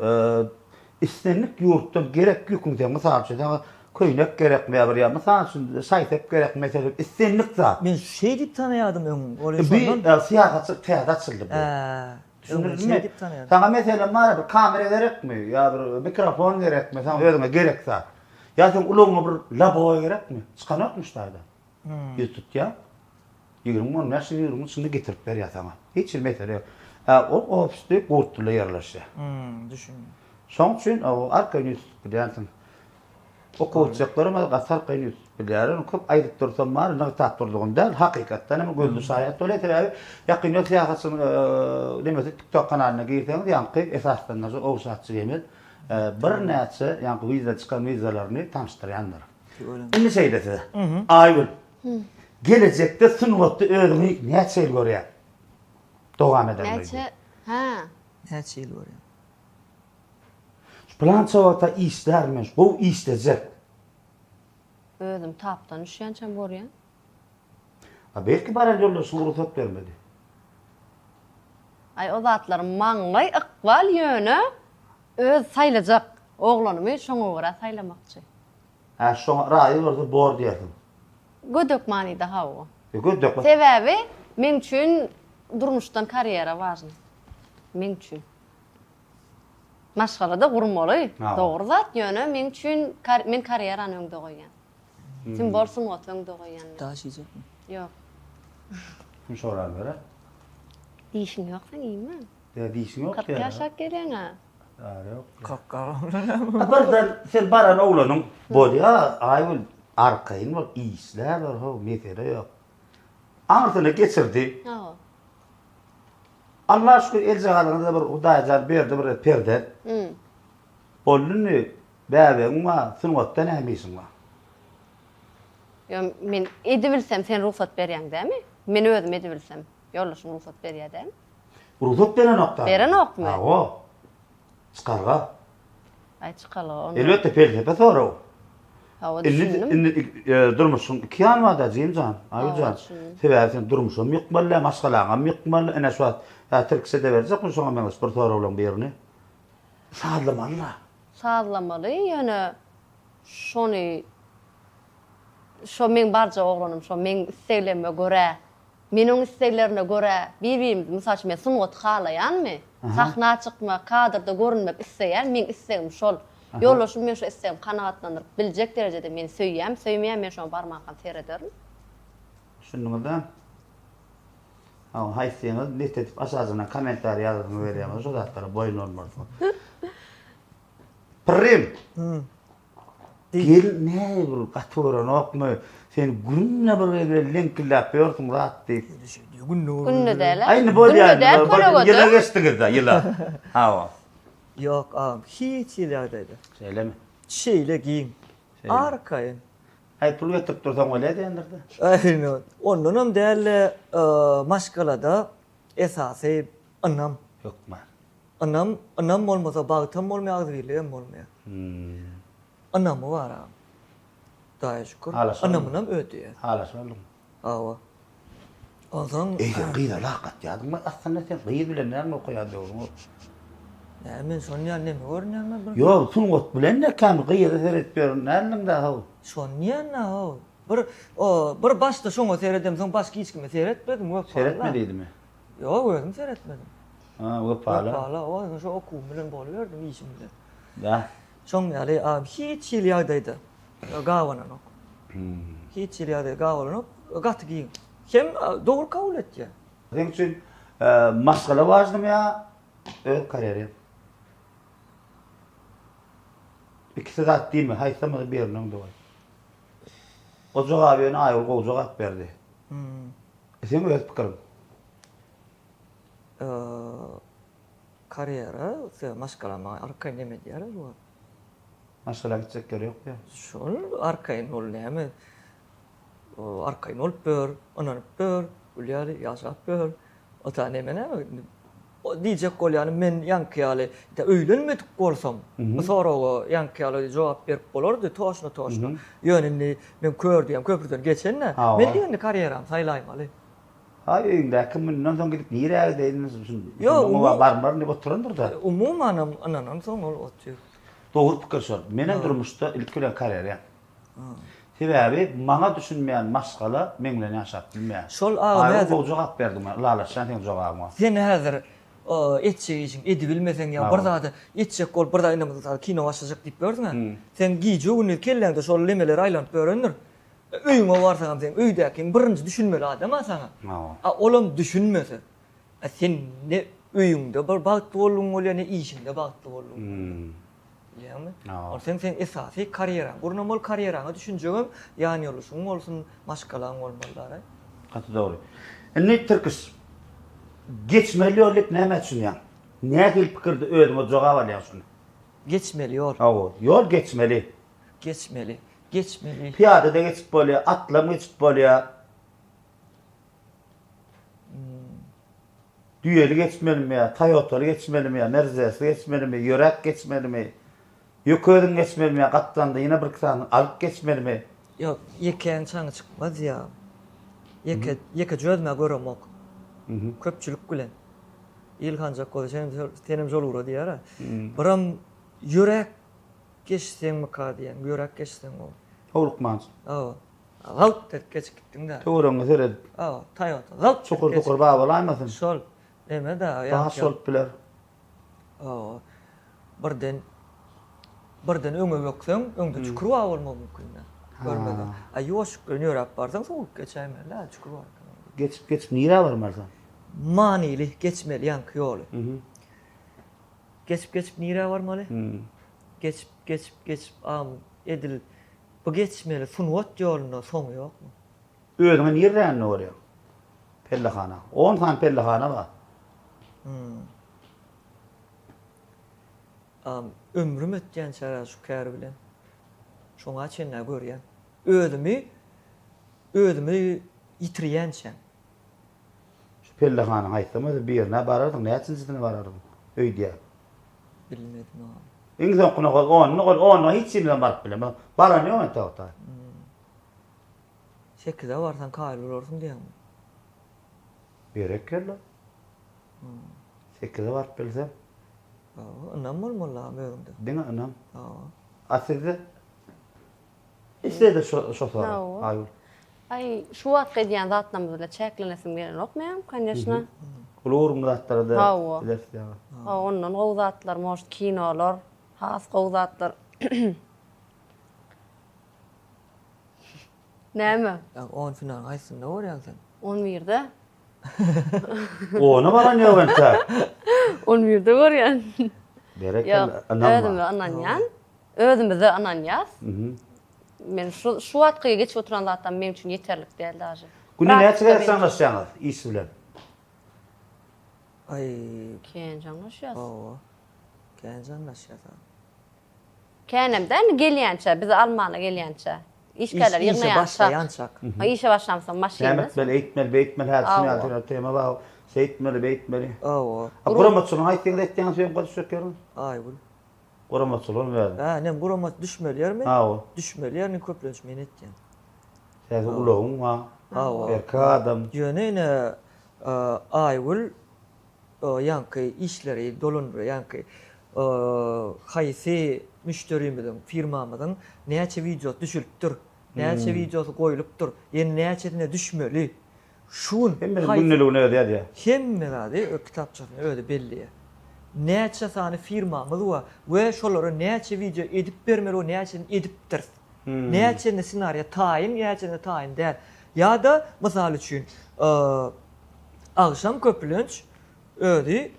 Islendik ýurtdan gerek ýüküň sen, mysal üçin, saňa köýnek gerekmi ýa bir ýa mysal üçin şaý-sep gerekmi meselem, islendik zat. Men şeý diýip tanaýardym öň. Ol Bu syýahatçylyk täze açyldy bu. Düşündiňizmi? Saňa meselem bar bir kamera gerekmi ýa bir mikrofon gerekmi, saňa özüňe gerek zat. Ýa seň ulagyňa bir lobowoý gerekmi? Çykanokmy şu taýdan? Ýüz tutýaň. 20 15 ýylyň içinde getirip berýär saňa. Hiç bir mesele ýok. Hä, ol ofisde Gurtlyda ýerleşýär. Hmm, düşündim. Şoň üçin o arkaýyn ýüz tutup bilýänsiň. Okuwçyklaram gaty arkaýyn ýüz tutup bilýärler. Köp aýdyp dursam bar, nygtap durdugym däl. Hakykatdan hem gözli şaýat bolýar. Sebäbi ýakyn ýol syýahatçylygyň nemesi TikTok kanalyna girseňiz, ýaňky esaslandyryjy Owşatçy Jemil birnäçe ýaňky wiza çykan wizalaryny tanyşdyrýandyr. Indi şeýle size. Aýgül. Gelejekde sungatda özüňi näçe ýyl görýäň? Dowam eder öýdýän. Näçe? Hä. Näçe ýyl görýän? Şu pylança wagta işlärin men, şu gowy işlejek. Özüm tapdan düşýänçäm görýän. A belki baran ýoldaşyň rugsat bermedi. Aý o zatlar maňlaý ykbal ýöne öz saýlajak oglanymy şoňa görä saýlamakçy. Hä şoňa razy bolsa bor diýersiň. Gödek manyda hawa. E gödek. Sebäbi meň üçin durmuşdan karýera wažny. Meň üçin. Maşgalada gurmaly dogry zat ýöne meň üçin men karýerany öňde goýýan. Tim bol sungaty öňde goýýan men. Daş iýjekmi? Ýok. Kim soran bere? Dişiň ýok seň iýme. Ýa dişiň ýok 40 ýaşap gelýäň-ä. Ýok. Kakga. Birden sen baran oglanyň bolýa Aýgül arkaýyn bol işläber how mesele ýok. Aňyrsyna geçirdi. Hawa. Allaha şükür eljagazyňyzda bir Hudaýjan berdi bir perzent. Boldy indi bäbegiň bar sungatda näme işiň bar. Ýo men edibilsem sen rugsat berýäň dämi? Men özüm edibilsem ýoldaşym rugsat berýä dämi? Rugsat berenok da. Berenokmy? Hawa. Çykalga. Aý çykalga onda. Elbetde pelsepe sorag. Hawa Indi düşündim. indi e, durmuşyň iki ýany bar-da Jimjan, Aýjan. Hawa düşündim. Sebäbi sen durmuşam ýykmaly däl, maşgalaňam ýykmaly. Ine şu wagt hä tirkişe de berjekmi şoňa meňzeş bir soraglaryň birini. Sazlamaly-la. Sazlamaly ýöne şony şo meň barjak oglanym şo meň isleglerime görä Men oň isleglerine görä bir-birimizi, mysal üçin men sungaty halaýanmy? Sahna çykmak, kadrda görünmek isleýän, meň islegim şol. Ýoldaşym meň şo islegimi kanagatlandyryp biljek derejede meni söýýärmi, söýmeýärmi men şoňa barmankam serederin. Düşündiňizä? Hawa, haýsyňyz net edip aşajyndan kommentariý ýazasyňyz gelýär bolsa şo zatlara boýun bolmalysyňyz. Pyrrym! Gelin näme bir gaty görenokmy? Sen günde bir gezek leňkildäp ýörsüň zat diýip. Günde Günde däl. Aý indi bolýar. Günde däl kölegede. Ýyla geçdiňiz-de, ýyla. Hawa. Ýok agam, hiç hili ýagdaýda. Şeýlemi? Şeýle giň. Arkaýyn. Aý pul getirip dursaň bolýar diýendir-de. Aý, ondanam däl-de, maşgalada esasy ynam. Hökman. Ynam, ynam bolmasa bagtam bolmaýar, agzybirligem bolmaýar. Ynamy bar agam. Hudaýa şükür. Ynamynam ödeýär. Halaşyp aldyň. Hawa. Onsoň. Eý sen gyza lak atýardyňmy aslynda sen gyz bilen näme okaýan döwrüň. Näme men şony ýaly neme görünýän men bir. Ýok sungat bilen näkämi gyza seredip ýörün däldiňdä how. Şony diýýän-dä how. Bir bir başda şoňa seredemsoň başga hiç kime seretmedim wepaly. Seretme diýdimi? Ýok özüm seretmedim. Ha wepaly. Wepaly özüm şo okuwym bilen boluberdim işim bilen. Da. Şoň ýaly agam hiç hili ýagdaýda gabananok. Hiç hili ýagdaýda gabananok gaty giň. Hem dogry kabul etýär. Seň üçin maşgala wažnymy ýa öz karýeriň? Ikisi zat diýme, haýsam bolsa birini öňde goý. O jogaby ýöne Aýgül gowy jogap berdi. Seň öz pikiriň. Karýera, maşgala maňa arkaýyn neme edýärler bu wagt. Maşgala gitjek ýeri ýok ýa. Şol arkaýyn bol näme. Arkaýyn bolup ýör, ynanyp ýör, gül ýaly ýaşap ýör. O ta neme näme. Diýjek bolýanym men ýaňky ýaly öýlenmedik bolsam bu soraga ýaňky ýaly jogap berip bolardy toşna toşna. Ýöne indi men kör diýen köprüden geçende men diňe indi karýeramy saýlaýmaly. Haý öýüňdäki mundan soň gidip nirä gideýin Ýok, umuman barmaryn diýip oturandyr-da. Umumanam ynanansoň ol otyr. Dogry pikir şol. Menem durmuşda ilki bilen karýera. Sebäbi maňa düşünmeýän maşgala meň bilen ýaşap bilmeýär. Şol agam häzir. Gowy jogap berdiň maňa. Ylalaşýan seň jogabyňa. Sen häzir etjek işiň edibilmeseň ýa bir zady etjek bolup bir zat indi mysal kino başlajak diýip ýörsüň-ä. Seň gije-gündiz kelläňde şol nemeler aýlanyp ýörendir. Öýüňe barsaňam seň öýdäkiň birinji düşünmeli adam-a saňa. A olam düşünmese, a sen ne öýüňde bir bagtly boldugyň bolýar, ne işiňde bagtly boldugyň bolýar. Bilýäňmi? Ol seň seň esasy karýeraň gurnamaly, karýeraňa düşünjegem ýanýoldaşyň bolsun, maşgalaň bolmaly dara. Gaty dogry. Indi Tirkiş, geçmeli ýol diýip nämä düşünýäň? Nähili pikirde özüňe jogap alýaň şuny? Geçmeli ýol. Hawa, ýol geçmeli. Geçmeli. Geçmeli. Pyýada-da geçip bolýar, atlam geçip bolýar. Düýeli geçmelimi ýa Toýotaly geçmelimi ýa Mersedesli geçmelimi, ýöräp geçmelimi, ýeke özüň geçmelimi ýa gapdalynda ýene birki sanyny alyp geçmelimi? Ýok, ýekäň çaňy çykmaz ýa. Ýeke, ýekeje özüm-ä göremok. Köpçülik bilen. Il hanjak bolsa, senem, senem şol ugra diýer-ä. Biram ýöräp Geçseňmika diýen, ýöräp geçseň gowy. Howlukmanjyk. Hawa. Zalt edip geçip gitdiň-dä. Töweregiňe seredip. Hawa, Toyota zalt edip Çukur tukur bar bolaýmasyn? Şol. Neme-dä, Daş bolup biler. Hawa. Birden birden öňe bökseň, öňde çukur bar bolmagy mümkin-dä. Görmeseň. A ýuwaşlyk bilen ýöräp barsaň, sowulyp geçäýmeli-dä, çukur bar eken. Geçip geçip nirä barmaly soň? Manyly geçmeli ýaňky ýoly. Geçip geçip nirä barmaly? Geçip geçip geçip agam edil bu geçmeli sungat ýolunda soňy ýokmy? Özüňi nirräinde görýäň? Pellehana. On sany pellehana bar. Agam ömrüm ötýänçä şu kär bilen. Şoňa çenlä görýän. Özümi özümi ýitirýänçäm. Şu pellehanyň haýsam bolsa birine bararsyň, näçinjisine bararsyň öýdýän. Bilmedim agam. Iň soňkyna goý, onuny goý, onuňa hiç himem baryp bilemok. Baran ýok entek o taý. Sekize barsaň kaýyl bolarsyň diýýäňmi? Berekella. Sekize baryp bilsem. Hawa, ynam bolmaly agam özüňde. Diňe ynam. Hawa. A sizde? Isle-de şo şo sorag. Aýgül. Aý, şu wagtky edýän zatlarymyz bilen çäklenesim gelenok meňem, koneşno. Uly göwrümli zatlara-da Hawa. bileris ýaly. Hawa, ondan gowy zatlar, может, kinolar, has gowy zatlar. Näme? Ýa on finalyň haýsysynda görýäň sen? On birde. Ona baran ýok entek. On birde görýän. Berekella, ynam bar. Özüme ynanýan. Özümize ynanýas. Men şu şu wagtky geçip oturan zatlarym meň üçin ýeterlik däl daže. Günde näçe gezek jaňlaşýaňyz iş bilen? Aý. Kän jaňlaşýas. Hawa. Kän jaňlaşýas. Känem däl, indi gelýänçä, bizi almana gelýänçä. Işgärleri Işe ýygnaýançak. başlaýançak. Işe başlamsoň maşynda. Näme etmeli, eýtmeli, beýtmeli, häzir şuny ýaly sebäp tema bar. Şeýtmeli, beýtmeli. Hawa. A guramaçylygyň haýsyňyz etýäňiz söýüň gaty çökýäriňiz? Aýgül. Guramaçylygam özi. Hä, nem gurama düşmeli ýermi? Hawa. Düşmeli ýerini köplenç men etýän. Täze ulagyň bar. Hawa. Erkek adam. Ýöne ine Aýgül ýaňky işleri dolandyrýar, ýaňky haýsy müşderimiziň, firmamyzyň näçe wideosy düşülipdir, näçe wideosy goýlupdyr, ýene näçesine düşmeli. Şu gün Hemmesiniň haýsy gündeligini özi ýazýar. Hemme zady öz kitapçasynda özi belleýär. Näçe sany firmamyz bar we şolara näçe wideo edip bermeli we näçesini edipdiris. Näçesinde ssenariýa taýyn, näçesinde taýyn däl. Ýa-da mysal üçin, agşam köplenç özi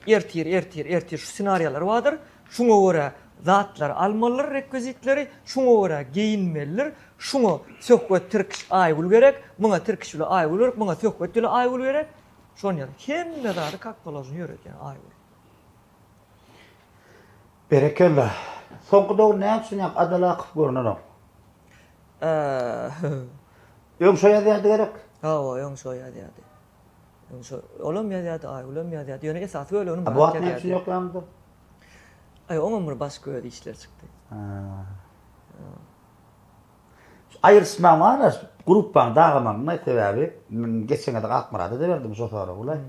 ertir, ertir, ertir şu ssenariýalar bardyr. Şuňa görä zatlary almalydyr, rekwizitleri, şuňa görä geýinmelidir, şuňa Söhbet Tirkiş Aýgül gerek, muňa Tirkiş bile Aýgül gerek, muňa Söhbet bile Aýgül gerek. Şon ýaly hemme zady kak položno ýöredýän Aýgül. Berekella. Soňky döwür näme üçin ýaňky Adalakow görnenok? Öň şo ýazýardy gerek? Hawa, öň şo ýazýardy. Öň şo, olam ýazýardy, Aýgülem ýazýardy. Ýöne esasy bölegini A bu Myrat wagt näme üçin ýazýardy. ýok ýanyňda? Aý, oňam bir başga öz işleri çykdy. Şu aýryşmaň bar-a. Gruppaň dagamagyň sebäbi, men geçen gezek Akmyrada-da berdim şo soragy.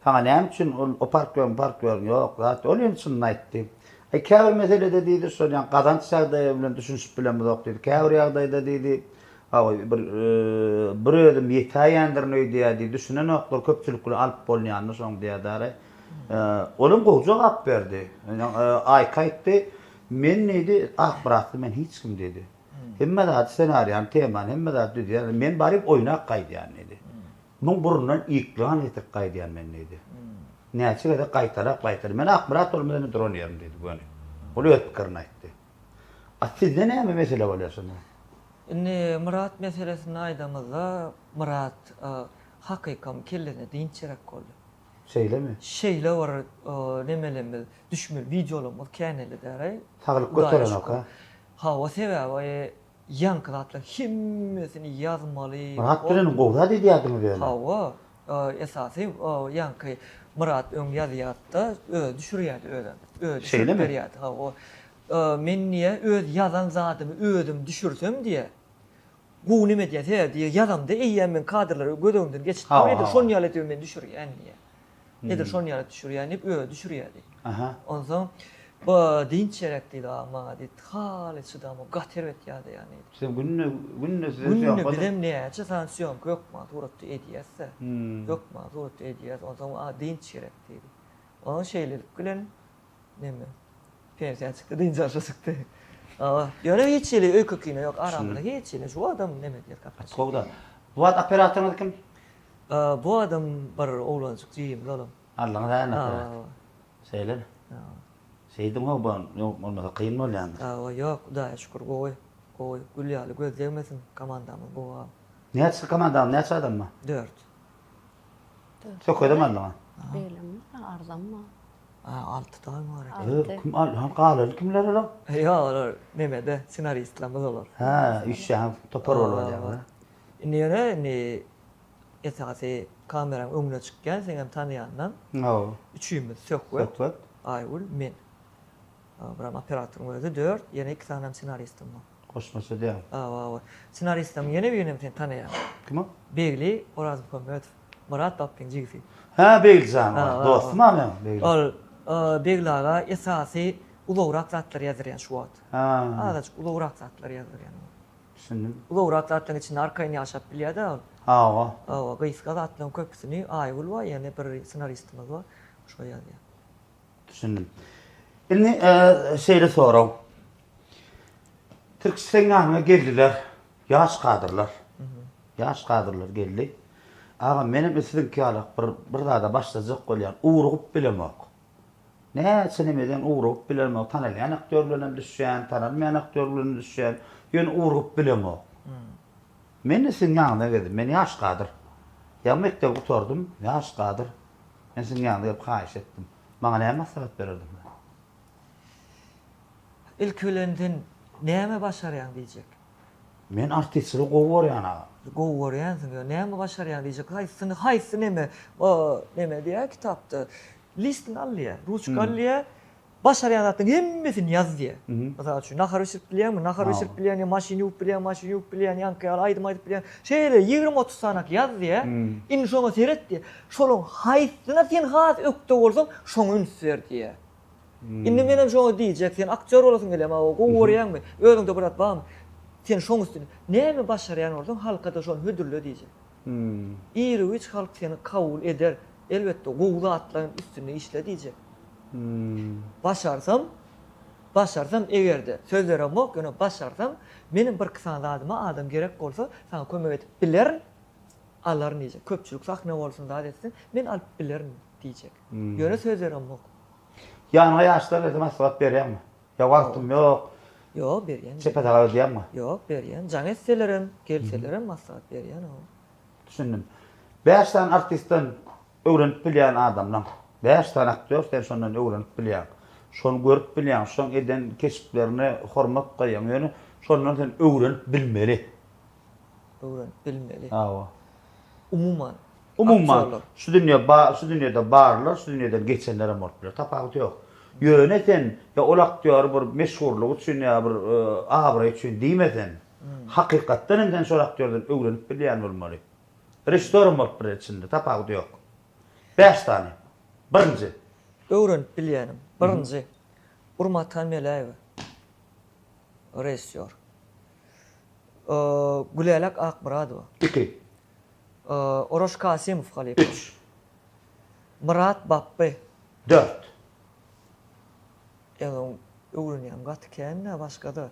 Saňa näme üçin ol o partýoryň partýoryň ýok zat ol ýöne çynyny aýtdy. Aý käbir meselede diýdi şol ýa gazanç ýagdaýy bilen düşünişip bilemizok diýdi. Käbir ýagdaýda diýdi hawa bir bir özüm ýetäýändirin öýdýär diýdi. Düşünenoklar köpçülik bilen alyp bolýanyny şoň diýýär. Olam gowy jogap berdi. Aýka aýtdy men diýdi Akmyratly men hiç kim diýdi. Hemme zady ssenariýany temany hemme zady düzýän men baryp oýnap gaýdýan diýdi. Muň burnundan ýyklan getirip gaýdýan men diýdi. Näçe gezek gaýtalap gaýtalap. Men Akmyrat bolmasa men duran ýerim diýdi göni. Ol öz pikirini aýtdy. A sizde näme mesele bolýar şonda? Indi Myrat meselesini aýdamyzda Myrat hakykam kellesine dynç gerek boldy. Şeýlemi? Şeýle bir nemelerimiz düşmeli wideolarymyz käneli däraý. Saglyk göterenok ha? Hawa sebäbi Ýaňky zatlaryň hemmesini ýazmaly. Myrat bilen gowy zat edýärdiňiz ýöne. Hawa, esasy ýaňky Myrat öň ýazýardy-da, özi düşürýärdi özem. Özi düşürip berýärdi, hawa. Men diýýär, öz ýazan zadymy özüm düşürsem diýýär, gowy neme diýýär, sebäbi diýýär, ýazamda eýýäm men kadrlary göz öňümden geçirip edil şon ýaly edip men düşürýän diýýär. Edil şon ýaly düşürýän diýip özi düşürýärdi. Aha. Onsoň bu dynç gerek diýdi agam maňa diýdi. Haly çydamok, gaty erbet ýadaýan diýdi. Sizem günde günde size Günde syýomka bizem näçe sany syýomka hökman suratda edýäs-de. Hökman suratda edýäs. Onsoň a dynç gerek diýdi. Onsoň şeýlelik bilen neme pensiýa çykdy, dynç alşa çykdy. Hawa. Ýöne hiç hili öýke-kine ýok aramyzda hiç hili. Şu wagtam neme edýäs gatnaşyk. Gowy zat. Bu wagt operatoryňyz kim? Bu adam bir oglanjyk jigimiz olam. Aldyňyz hä indi operator. Şeýlemi? Şeýdiň how bu ýok bolmasa kyn bolýandyr. Hawa ýok Hudaýa şükür gowy. Gowy gül ýaly göz degmesin komandamyz gowy agam. Näçe komandaňyz näçe adam bar? Dört. Sökedem aldyňyz. Beýlemi arzanmy? Alty dagy bar eken. Kim al ha galany kimler olar? Ýok olar nemede ssenaristlerimiz olar. Hä üç ýaňy topar bolup alýaňyz. Indi ýöne indi esasy kameraň öňüne çykýan seňem tanaýandan Hawa. Üçimiz Söhbet, Söhbet. Aýgül, men. Biram operatoryň özi dört, ýene iki sanam ssenaristim bar. Goşmaça diýýäň. Hawa, hawa. Ssenaristleň ýene birinem sen tanaýaň. Kim o? Begli Orazmuhammedow. Myrat Bapbyň jigisi. Hä, Begli jan bar. Dostum-a meň Begli. Ol Begli aga esasy uzagrak zatlar ýazdyrýan şu wagt. Hä. Azajyk uzagrak zatlar ýazdyrýan. Düşündim. Uzagrak zatlaryň içinde arkaýyn ýaşap bilýär-dä ol. Hawa. Hawa, gysga zatlaryň köpüsini Aýgül bar, ýene bir ssenaristimiz bar, şo ýazýar. Düşündim. Indi şeýle sorag. Tirkiş seň ýanyňa geldiler. Ýaş kadrlar. Ýaş kadrlar geldi. Agam menem siziňki ýalak bir bir zada başlajak bolýan. Ugrugyp bilemok. Näçe nemeden ugrugyp bilemok. Tanalýan aktýor bilenem düşýän, tanalmaýan aktýor bilenem düşýän. Ýöne ugrugyp bilemok. Men-de siziň ýanyňyza geldim. Men ýaş kadr. Ýaňy mekdebi gutardym, ýaş kadr. Men siziň ýanyňyza gelip haýyş etdim. Maňa näme maslahat bererdiňiz? Ilki bilen sen näme başarýaň diýjek. Men artistçiligi gowy görýän agam. Gowy görýänsiň ýöne näme başarýaň diýjek. Haýsyny haýsy neme o neme diýýär kitapda. Listiňi al diýýär. Ruçka al diýýär. Başarýan zatlaryň hemmesini ýaz diýýär. Mysal üçin nahar bişirip bilýäňmi? Nahar bişirip bilýän ýa maşyn ýuwup bilýän, maşyn ýuwup bilýän, ýaňky ýaly aýdym aýdyp bilýän. Şeýle 20-30 sanak ýaz diýýär. Indi şoňa seret diýýär. Şolaryň haýsyna sen has ökde bolsaň, şoňa üns ber diýýär. Indi menem şoňa diýjek, sen aktýor bolasyň gelýärmi, hawa, gowy görýäňmi, özüňde bir zat barmy? Sen şoň üstüne näme başarýan bolsaň, halka-da şony hödürle diýjek. Iru-giç halk seni kabul eder. Elbetde, gowy zatlaryň üstünde işle diýjek. Başarsam, başarsam eger-de, söz beremok, ýöne başarsam, meniň birki sany zadyma adam gerek bolsa, saňa kömek edip bilerin, alaryn diýjek. Köpçülik sahna bolsun, zat etsin, men alyp bilerin diýjek. Ýöne söz beremok. Ýanyňa ýaşlar gelse maslahat berýäňmi? Ýa wagtym ýok. Ýok, berýän. Çepe saga ödýäňmi? Ýok, berýän. Jaň etselerem, gelselerem maslahat berýän hawa. Düşündim. Bäş sany artistden öwrenip bilýän adamlaň. Bäş sany aktýor sen şondan öwrenip bilýäň. Şony görüp bilýäň, şoň eden keşplerine hormat goýýaň. Ýöne şondan sen öwrenip bilmeli. Öwrenip bilmeli. Hawa. Umuman. Umuman, şu dünýe ba, şu dünýede barlar, şu dünýeden geçenlerem bolup biler. Tapawuty ýok. Ýöne sen ýa ol aktýory bir meşhurlyk üçin ýa bir abraý üçin diýme sen. Hakykatdan hem sen şol aktýordan öwrenip bilýän bolmaly. Režissýoram bolup biler içinde, tapawudy ýok. Bäş sany. Birinji. Öwrenip bilýänim. Birinji. Urmathan Meläýewa. Režissýor. Gülälek Akmyradowa. Iki. Oraş Kasymow halypa. Üç. Myrat Bapby. Dört. Ýa öwrenýän gaty kän-dä başga-da.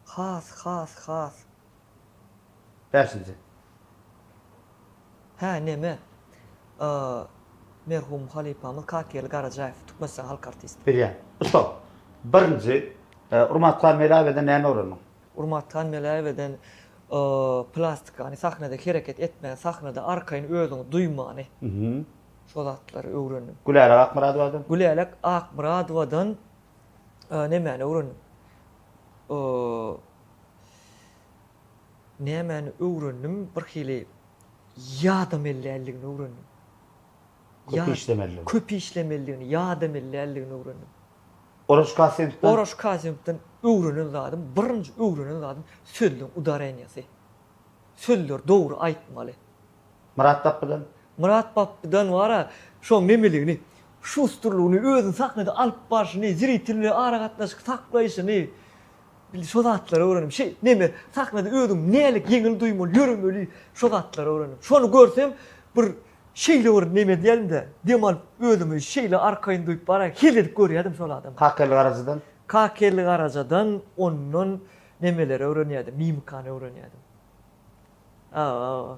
Has, has, has. Bäşinji. Hä, neme? Merhum halypamyz Kakgeldi Garajaýew, Türkmenistanyň halk artisti. Bilýän. Ussa, birinji, Urmathan Meläýeweden näme öwrendiň? Urmathan Meläýeweden plastikany, sahnada hereket etmäni, sahnada arkaýyn özüňi duýmany. Şo zatlary öwrendim. Gülälek Akmyradowadan? Gülälek Akmyradowadan nemäni öwrendim? Nämäni öwrendim? Bir hili ýadamelläligini öwrendim. Köp işlemeliligini. Köp işlemeliligini, ýadamelläligini öwrendim. Oraş Kasymowdan? Oraş Kasymowdan öwrenen zadym, birinji öwrenen zadym sözleň udareniýasy. Sözleri dogry aýtmaly. Myrat Bapbydan? Myrat Bapbydan bar-a, şoň nemeligini, şustrlygyny, özüni sahnada alyp barşyny, zritel bilen aragatnaşyk saklaýşyny, şo zatlary öwrendim. Şeý, neme, sahnada özüňi nälik ýeňil duýmaly, ýöremeli, şo zatlary öwrendim. Şony görsem, bir şeýle bir neme edýärdim-de, dem alyp özümi şeýle arkaýyn duýup bar-a, hezil edip görýärdim şol adamy. Kakgeldi Garajadan? Kakgeldi Garajadan ondan nemeleri öwrenýärdim, mimikany öwrenýärdim. Hawa.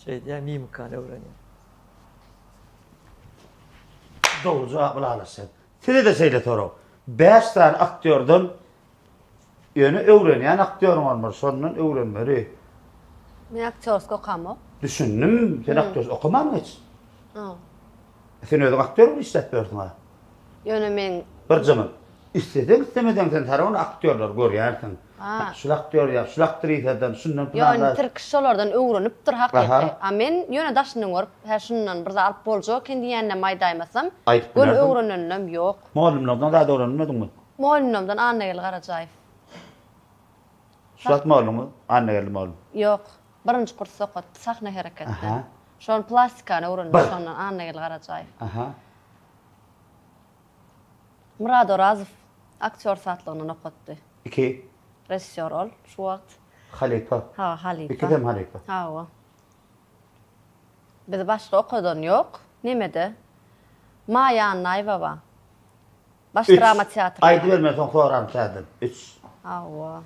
Şeýdýär, mimikany öwrenýär. Dogry jogap ylalaşýan. Size-de şeýle sorag. Bäş sany aktýordan ýöne öwrenýän aktýoryň bolmaly, şondan öwrenmeli. Men aktýorski okamok. Düşündim, sen aktýorski okamanmy hiç? Hawa. Sen özüň aktýor bolup işläp ýörsüň-ä. Ýöne meň. Bir jyňyl. Isleseň islemeseň sen saragyn aktýorlary görýänsiň. Ha. Şul aktýor ýa şul aktrisadan şundan Ýok pylan indi zat. Tirkiş şolardan öwrenipdir hakyky. Aha. A men ýöne daşyndan görüp, hä şundan bir zat alyp boljak eken diýeninem aýdaýmasam, Aýdyp göni bilersiň. öwreneninem ýok. Mugallymlardan zat öwrenmediňmi? Mugallymlarymdan Annageldi Garajaýew. Şu wagt mugallymyňyz Annageldi mugallym. Ýok. Birinji kursda okatdy sahna hereketden. Aha. Şol plastikany öwrendim Bir. şondan Annageldi Garajaýew. Aha. Myrat Orazow aktýor satlygyndan okatdy. Iki. Režissýor ol şu wagt. Halypa. Hawa, halypa. Ikisem halypa. Hawa. Bizi başga okadan ýok. Nemede? Maýa Annaýewa bar. Baş Üç. drama teatrynda. Aýdyber men soň soraryn täzeden. Üç. Hawa.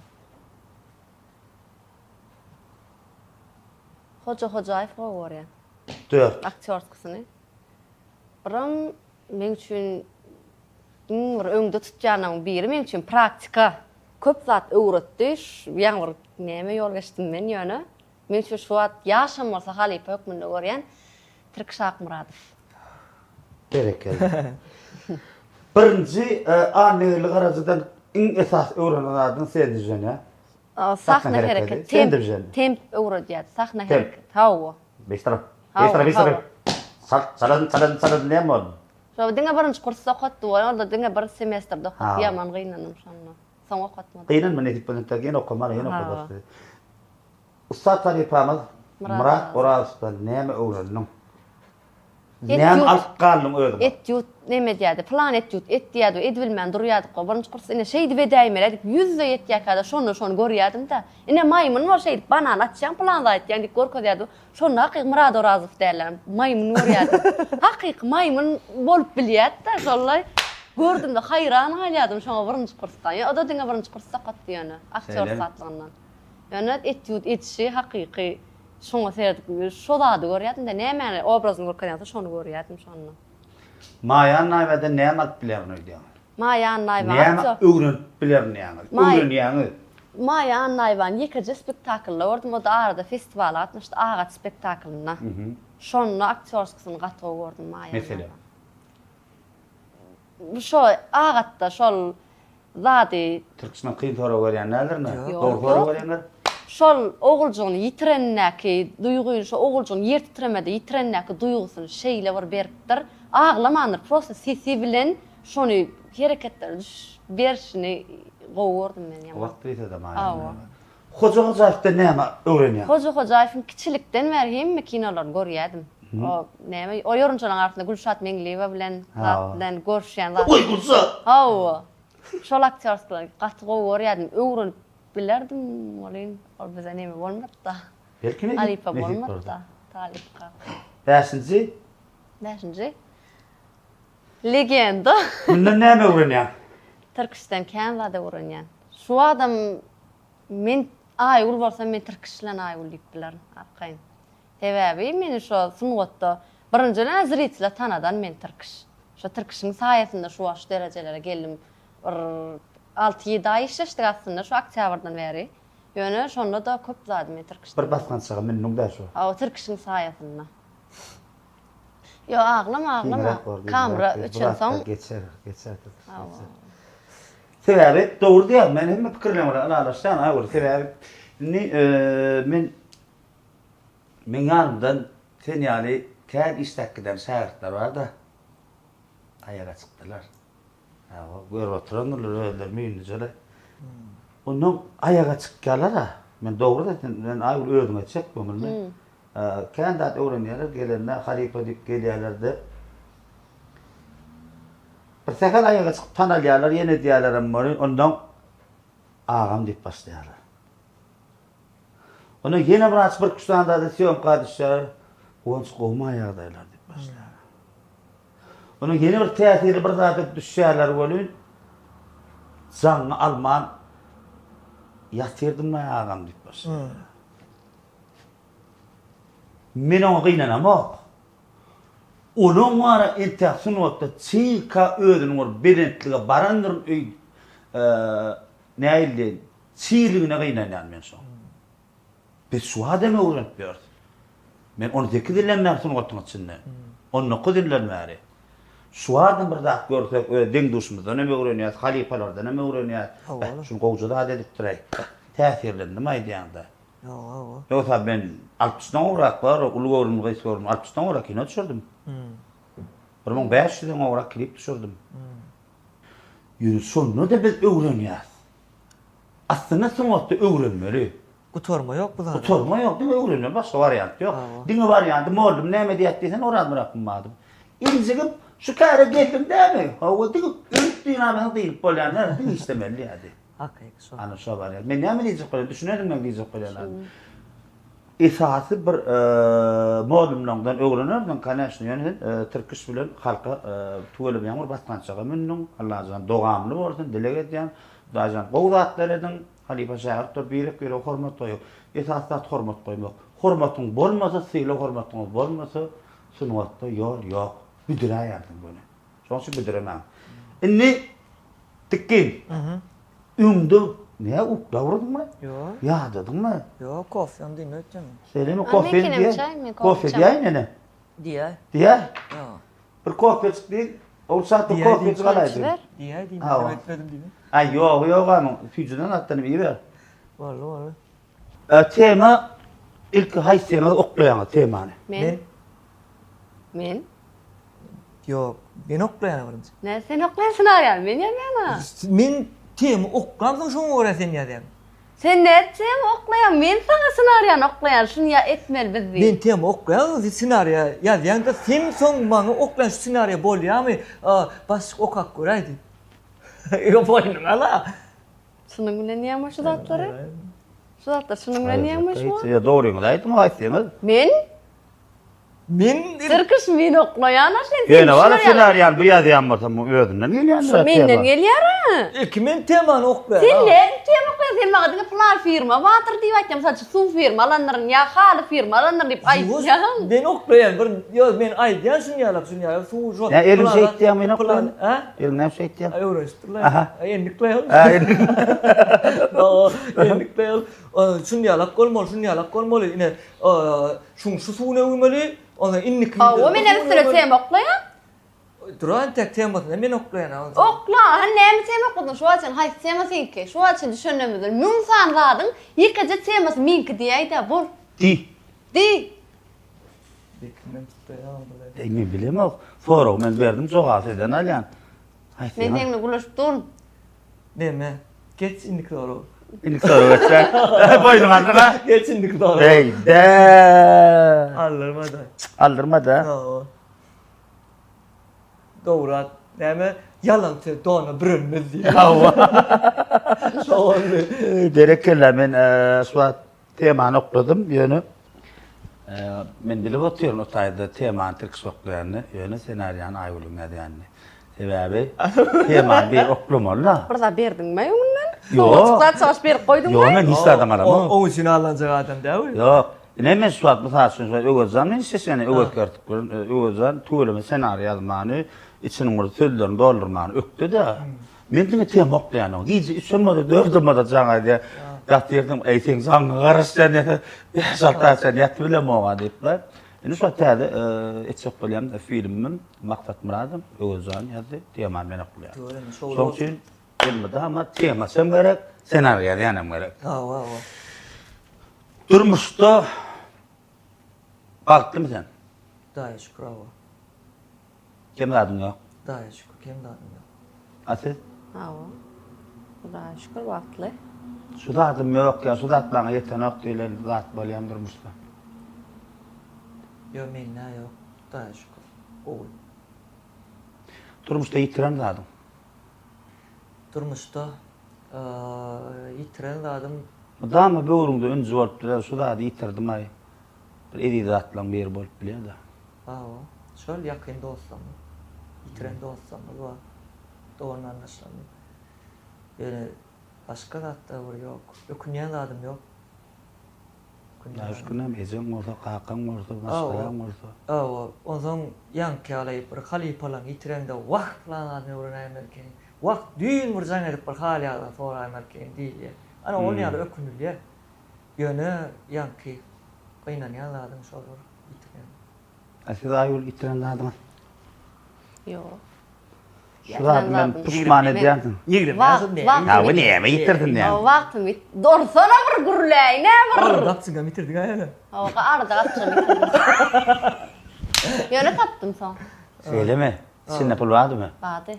Hoja Hojaýew gowy görýän. Dört. Aktýorskasyny. Biram meň üçin iň bir öňde tutýanlaryň biri meň üçin praktika. Köp zat öwretdi. Ýaňy bir näme ýol geçdim men ýöne. Meň üçin şu wagt ýaşam bolsa halypa hökmünde görýän Tirkiş Akmyradow. Berekella. Birinji Annageldi Garajadan iň esasy öwrenen zadyň sendwijenä. Sahna hereketi. Temp, temp öwredýär. Sahna hereketi. Hawa. Beýstra. Beýstra, beýstra. Sal, çalan, çalan, çalan näme boldy? Şo diňe birinji kursda okatdy we ol-da diňe bir semestrde okatdy. Ýaman gynandym şonda. Soň okatmady. Gynanma nesip bolsa ýene okamaly, ýene okadarys. Ussat halypamyz Myrat Orazowdan näme öwrendiň? Näme alyp galdyň özüňe? Etýud neme edýärdi, pylan etýud et diýýärdi, edibilmän durýardyk we birinji kursda ine şeýdip edäýmeli diýip ýüzde ýetýärkä-de şonda şony görýärdim-de. Ine maýmyn bol şeýdip banan açýaň pylan zat etýäň diýip görkezýärdi. Şonda hakyky Myrat Orazow dälär, maýmyn görýärdim. Hakyky maýmyn bolup bilýärdi-de şollaý. Gördüm-de haýran galýardym şoňa birinji kursda. Ýa o-da diňe birinji kursda okatdy ýöne, aktýor ussatlygyndan. Ýöne etýud edişi hakyky Şoňa seredip şo zady görýärdim-de, nämäni obrazyny görkezýän bolsa şony görýärdim şonda. Maýa Annaýewadan näme alyp bilerin öýdýäňiz? Maýa Annaýewa Näme öwrenip bilerin diýýäňiz? Öwrenýäňiz. Maýa Annaýewany ýekeje spektaklda gördüm, o-da arada festiwala gatnaşdy, Agaç spektaklynda. Şonda aktýorskasyny gaty gowy gördüm Maýa Annaýewanyň. Meselem? Şo Agatda şol zady. Türkçeden kyn sorag berýän däldirmi? Ýok. Dogry sorag berýänler. Şol oguljygyny ýitirenindäki duýgyny, şo oguljygyny ýer titremede ýitirenindäki duýgusyny şeýle bir beripdir. Aglamandyr, prosta sesi bilen şony hereketlere düş berşini gowy gördüm men ýaman. Wagt diýse-de maýa. Hawa. Hoja Hojaýewden näme öwrenýäň? Hoja Hojaýewiň kiçilikden bäri hemme kinolaryny görýädim. O näme, o ýorunjalaryň arasynda Gülşat Meňliýewa bilen zat bilen görüşýän zat. Oý Gülşat! Hawa. Şol aktýorskileri gaty gowy görýädim. Öwrenip bilerdim welin ol bize neme bolmady-da. Belki nesip Halypa nesip bolmady-da. Talypka. Bäşinji? Bäşinji. Legenda. Mundan näme öwrenýäň? Tirkişden kän zat öwrenýän. Şu adam men Aýgül bolsam men Tirkiş bilen Aýgül diýip bilerin arkaýyn. Sebäbi meni şo sungatda birinjiden zritile tanadan men Tirkiş. Şo Tirkişiň saýasynda şu wagt şu derejelere geldim. Bir alty-ýedi aý işleşdik aslynda şu oktýabrdan bäri. Ýöne şonda-da köp zady men Tirkişden. Bir basgançaga mündüň-dä şu. Hawa Tirkişiň saýasynda. Ýok aglama aglama. Kamera öçensoň. Geçer geçer geçer. Sebäbi dogry diýýäň men hemme pikirleň bilen ylalaşýan Aýgül sebäbi indi men meň ýanymdan sen ýaly kän işläp giden şägirtler barda aýaga çykdylar. Hawa görüp oturandyrlar özleri müýnlüjeler. Ondan aýaga çykýarlar-a. Men dogry sen men Aýgül özüňe çek köňülmi. Kän zat öwrenýärler, gelende halypa diýip gelýärler-de, bir sähel aýaga çykyp tanalýarlar, ýene edýärlerem welin, ondan agam diýip başlaýarlar. Ondan ýene biraz bir-iki sany zada sýomka düşýärler, Guwanç gowumaý ýagdaýlar diýip başlaýarlar. Ondan ýene bir täsirli bir zada düşýärler welin, jaňyňy alman ýatyrdym-laý agam diýip başlaýarlar. Men oňa gynanamok. Olaň bara entäk sungatda çyka özüniň bir belentlige barandyryn öý nähili diýeýin çigligine gynanýan men şoň. Biz şu adam öwrenip ýörüs. Men 18 ýyldan bäri sungatyň içinde. 19 ýyldan bäri. Şu adam bir zat görsek öz deň-duşumyzdan hem öwrenýäs, halypalardan hem öwrenýäs. Beh, şuny gowja zat edipdir-aý. Täsirlendim aýdýaňda. Ýok, Ýogsa men altmyşdan gowrak bar, uly göwrümli, gysga göwrümli altmyşdan gowrak kino düşürdim. 1500-den gowrak klip düşürdim. Ýöne şonda-da biz öwrenýäs. Aslynda sungatda öwrenmeli. Gutarma ýok bu zada. Gutarma ýok, diňe öwrenmeli, başga wariant ýok. Diňe warianty mollum näme diýýär diýsen Orazmyrat Mummadow. Injigip şu käre geldim dämi? Hawa, diňe ölüp dynamasaň dynyp bolýan däl, diňe işlemeli diýýärdi. Hakyky şol. Ana şo barýar. Men näme diýjek bolýan, düşünersiň meň diýjek bolýanlarymy. Esasy bir molumlaňdan öwrenersiň, koneçno, ýöne sen Tirkiş bilen halka tüweleme ýaňy bir basgançaga mündüň. Allajan dogamly bolsun, dileg edýän. Hudaýjan gowy zatlar ediň. Halypa şägirt bolup birek-birege hormat goýuň. Esasy zat hormat goýmak. Hormatyň bolmasa, sylag-hormatyňyz bolmasa, sungatda ýol ýok. Büdüräýersiň göni. Şonuň üçin büdüremäň. Indi Dikgin. Öňde näme uklap urduňmy? Ýok. Ýadadyňmy? Ýok, kofem diýme öýtýän. Şeýlemi kofe diýä? Kofe diýäýin ene. Diýäý. Diýäý? Ýok. Bir kofejik diý. Ogulşat bir kofejik alaýdy. Diýäý diýme, öýtmedim diýme. Aý ýok, ýok amyň. Süýjüden atdan iýiber. Boldy, boldy. Tema ilki haýsyňyz oklaýaňyz temany? Men. Men. Ýok, men oklaýan birinji. Nä sen oklaýan ssenariýany, men ýazýan-a. Men tema oklamsoň şoňa görä sen ýazýaň. Sen nä tema oklaýaň, men saňa ssenariýany oklaýan, şuny ýa etmeli biz diýip. Men tema oklaýan, sen ssenariýa ýazýaň-da, sen soň maňa oklaýan şu ssenariýa bolýamy, başlyk okap göräý diýip. Ýok, boýnuňa al-a. Çynyň bilen diýýäňmi şu zatlary? Şu zatlary çynyň bilen diýýäňmi şu wagt? Ýa dogryňyzy aýdyň, haýsyňyz? Men? Men Tirkiş men oklaýan-a sen Ýöne bar ssenariýany bu ýazýan bolsa muň özünden gelýändir Şu menden gelýär-ä. Ilki men temany oklaýan. Sen nädip tema oklaýaň? Sen maňa diňe plan firma bardyr diýip aýtýaň. Mysal üçin suw firma alandyryn ýa haly firma alandyryn diýip aýtýaň. Men oklaýan bir ýok men aýdýan şuny ýalak şuny ýalak suw şo. Nä eliň şeýtýäň men oklaýan. Hä? Eliň näme şeýtýäň? Öwrenişipdirler. Aha. Endiklaýan. Hä endik. Endiklaýan. Şuny ýalak bolmaly, şuny ýalak bolmaly. Ine Şuň şu suwuny öwmeli, ondan indiki Hawa, men hem üstüne tema oklaýan. Dur entek temasyny men oklaýan onsoň. Okla, hany näme tema okladyň şu wagt çenli haýsy tema seňki? Şu wagt çenli düşünenimizden müň sany zadyň ýekeje temasy meňki diýäýdä bol. Diý. Diý. Bekinden tutdaýan bular. Eý men bilemok. Soragy men berdim jogaby sizden alýan. Haýsy? Men seň bilen gürleşip durun. Neme? Geç indiki soraga. Indiki soraga geçýän. Boýnuňa aldyň-a? Geç indiki soraga. Beýde. Aldyrma-da. Aldyrma-da. Hawa. Dogry näme ýalan söz dona bürenmez diýýär. Hawa. Şo boldy. Berekella men şu wagt temany okladym ýöne men bilip otyryn o taýda temany tirkiş oklaýanyny ýöne senariýany Aýgülüň ýazýanyny. Sebäbi temany bir oklamaly-da. Bir zat berdiňmi öňünden? Ýok. Zat çykaryp berip goýduňmy? Ýok men hiç zadam alamok. Oň üçin alynjak adam däl bu. Ýok. Ine men şu wagt mysal üçin şu Öwezjan bilen işleşýän Öwez Kertik bilen Öwezjan tüweleme ssenariý ýazmany, içiniň bir sözlerini doldurmany ökde-de. Men diňe tema oklaýan oňa. Gije üçem bolsa, dördem bolsa jaň edýär. Ýatyrdyň, eý seň jaňyňa garaşýan diýse, bäş-alty sagat çenli ýatyp bilemok-a diýip-le. Indi şu wagt täze etjek bolýan filmimem Maksat Myradow, Öwezjan ýazdy, temany men oklaýan. Şonuň üçin elmydama temaçam gerek, ssenariý ýazýanam gerek. Hawa, hawa. Durmuşda bagtlymy sen? Hudaýa şükür hawa. Kem zadyň ýok. Hudaýa şükür kem zadym ýok. A siz? Hawa. Hudaýa şükür bagtly. Şu zadym ýok ýa şu zat maňa ýetenok diýlen zat bolýamy durmuşda? Ýok mende ýok. Hudaýa şükür. Gowy. Durmuşda ýitiren zadyň? Durmuşda ýitiren zadym. Mydama böwrüňde ünji bolup durar, şu zady ýitirdim-aý. Bir eziz zatlaryň biri bolup bilýär-de. Hawa, şol ýakyn dostlarymyz, ýitiren dostlarymyz bar, dogan-garyndaşlarymyz. Ýöne başga zatda bir ýok, ökünýän zadym ýok. Hudaýa şükür näme ejeň bolsa, kakaň bolsa, maşgalaň bolsa. Hawa, onsoň ýaňky ýaly bir halypalaryňy ýitireňde wah pylan zadyny öwrenäýmeli ekeniň, wah düýn bir jaň edip bir hal-ýagdaý soraýmaly ekeniň diýilýär. Ana ol ýaly ökünilýär. Ýöne ýaňky gynanýan zadyň şol bir ýitiren. A siz Aýgül ýitiren zadyňyz? Ýok. Şu zady men puşman edýänsiň. 20 ýaşyň näme? Ýa bu näme ýitirsin näme? Wagtym ýit. Dursana bir gürläýin-ä bir. Arada gapjyňam ýitirdiň-ä ýöne. Hawa, arada gapjyňam ýitirdim. Ýöne tapdym soň. Şeýlemi? Içinde pul bardymy? Bardy.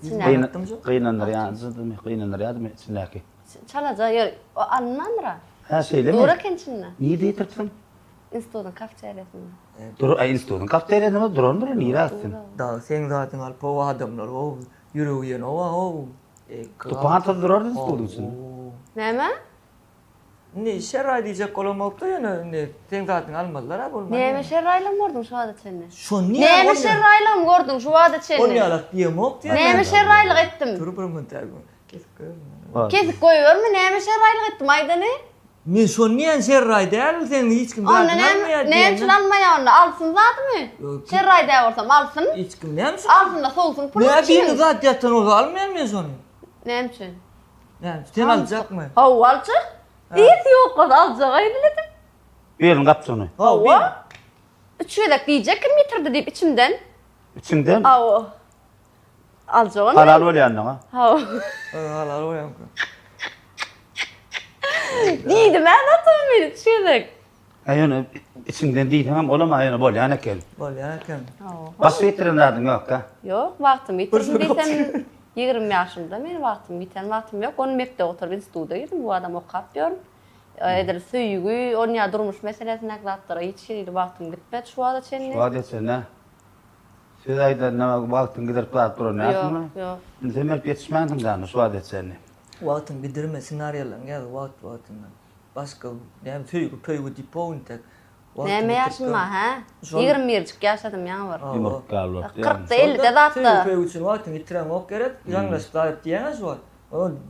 Gynandyrýardymy? Gynandyrýardymy içindäki? Çalaja ýer o alynmandyr-a. Hä, şeýlemi? Dur eken içinde. Nirde ýitiripsiň? Institutyň kafeteriýasynda. Dur, aý institutyň kafeteriýasynda durandyr, nirä gitsin? Dagy seň zadyňy alyp how adamlar how ýüregi iýen how how. Tupan durardy institutyň içinde. Näme? Indi şerraý diýjek bolamokda ýöne indi seň zadyňy almazlar-a bolmaz. Näme şerraýlygym gördüň şu wagta çenli? Şony Näme şerraýlygym gördüň şu wagta çenli? Ol ýalak diýemok diýýän. Näme şerraýlyk etdim? Dur bir minut kesip goýberme. Kesip goýberme näme şerraýlyk etdim aýdany? Men şony diýen şerraý däl seň hiç kim Onda zadyňy näme almaýar näme diýen. üçin almaýar onda alsyn zadymy? Şerraý däl bolsam alsyn. Hiç kim näme üçin? Alsyn-da sowsun puluny. Näme birini zat ýatan bolsa almaýan men şony. Näme üçin? Näme üçin? Sen aljakmy? Hawa aljak. Diýesi ýok bolsa aljak aý biledim. Beriň gapjygyny. Hawa. Üç gezek diýjek kim ýitirdi diýip içimden. Içiňden? Hawa. Aljak ony. Halal bolýandyň-a. Hawa. Halal bolýanka. Diýdim-ä zaten men üç gezek. Hä ýöne içiňden diýseňem olam-a ýöne bolýan eken. Bolýan eken. Başga ýitiren zadyň ýok-a? Ýok, wagtymy ýitirdim diýsem, 20 ýaşymda men wagtymy ýiten wagtym ýok. Ony mekdep gutaryp instituta girdim, bu adam okap ýörün. Edil söýgi, on ýa durmuş meselesindäki zatlara hiç hili wagtym gitmedi şu wagta çenli. Şu wagta çenli söz aýdanda wagtyňy gidirip zat duran dälsiňmi? Ýok, ýok. Indi sen belki ýetişmänsiň dämi şu wagta çenli? Wagtyňy gidirme, ssenariýalaryňy ýaz wagt-wagtyndan. Başga näme söýgi pöýgi diýip how intek. Näme ýaşym bar hä? Ýigrimi birjik ýaşadym ýaňy bir. Ýumurtga bolup. Kyrkda ellide zatda. Söýgi pöýgi üçin wagtyňy ýitireňok gerek. Ýaňlaşyp zat diýýäňä şu wagt.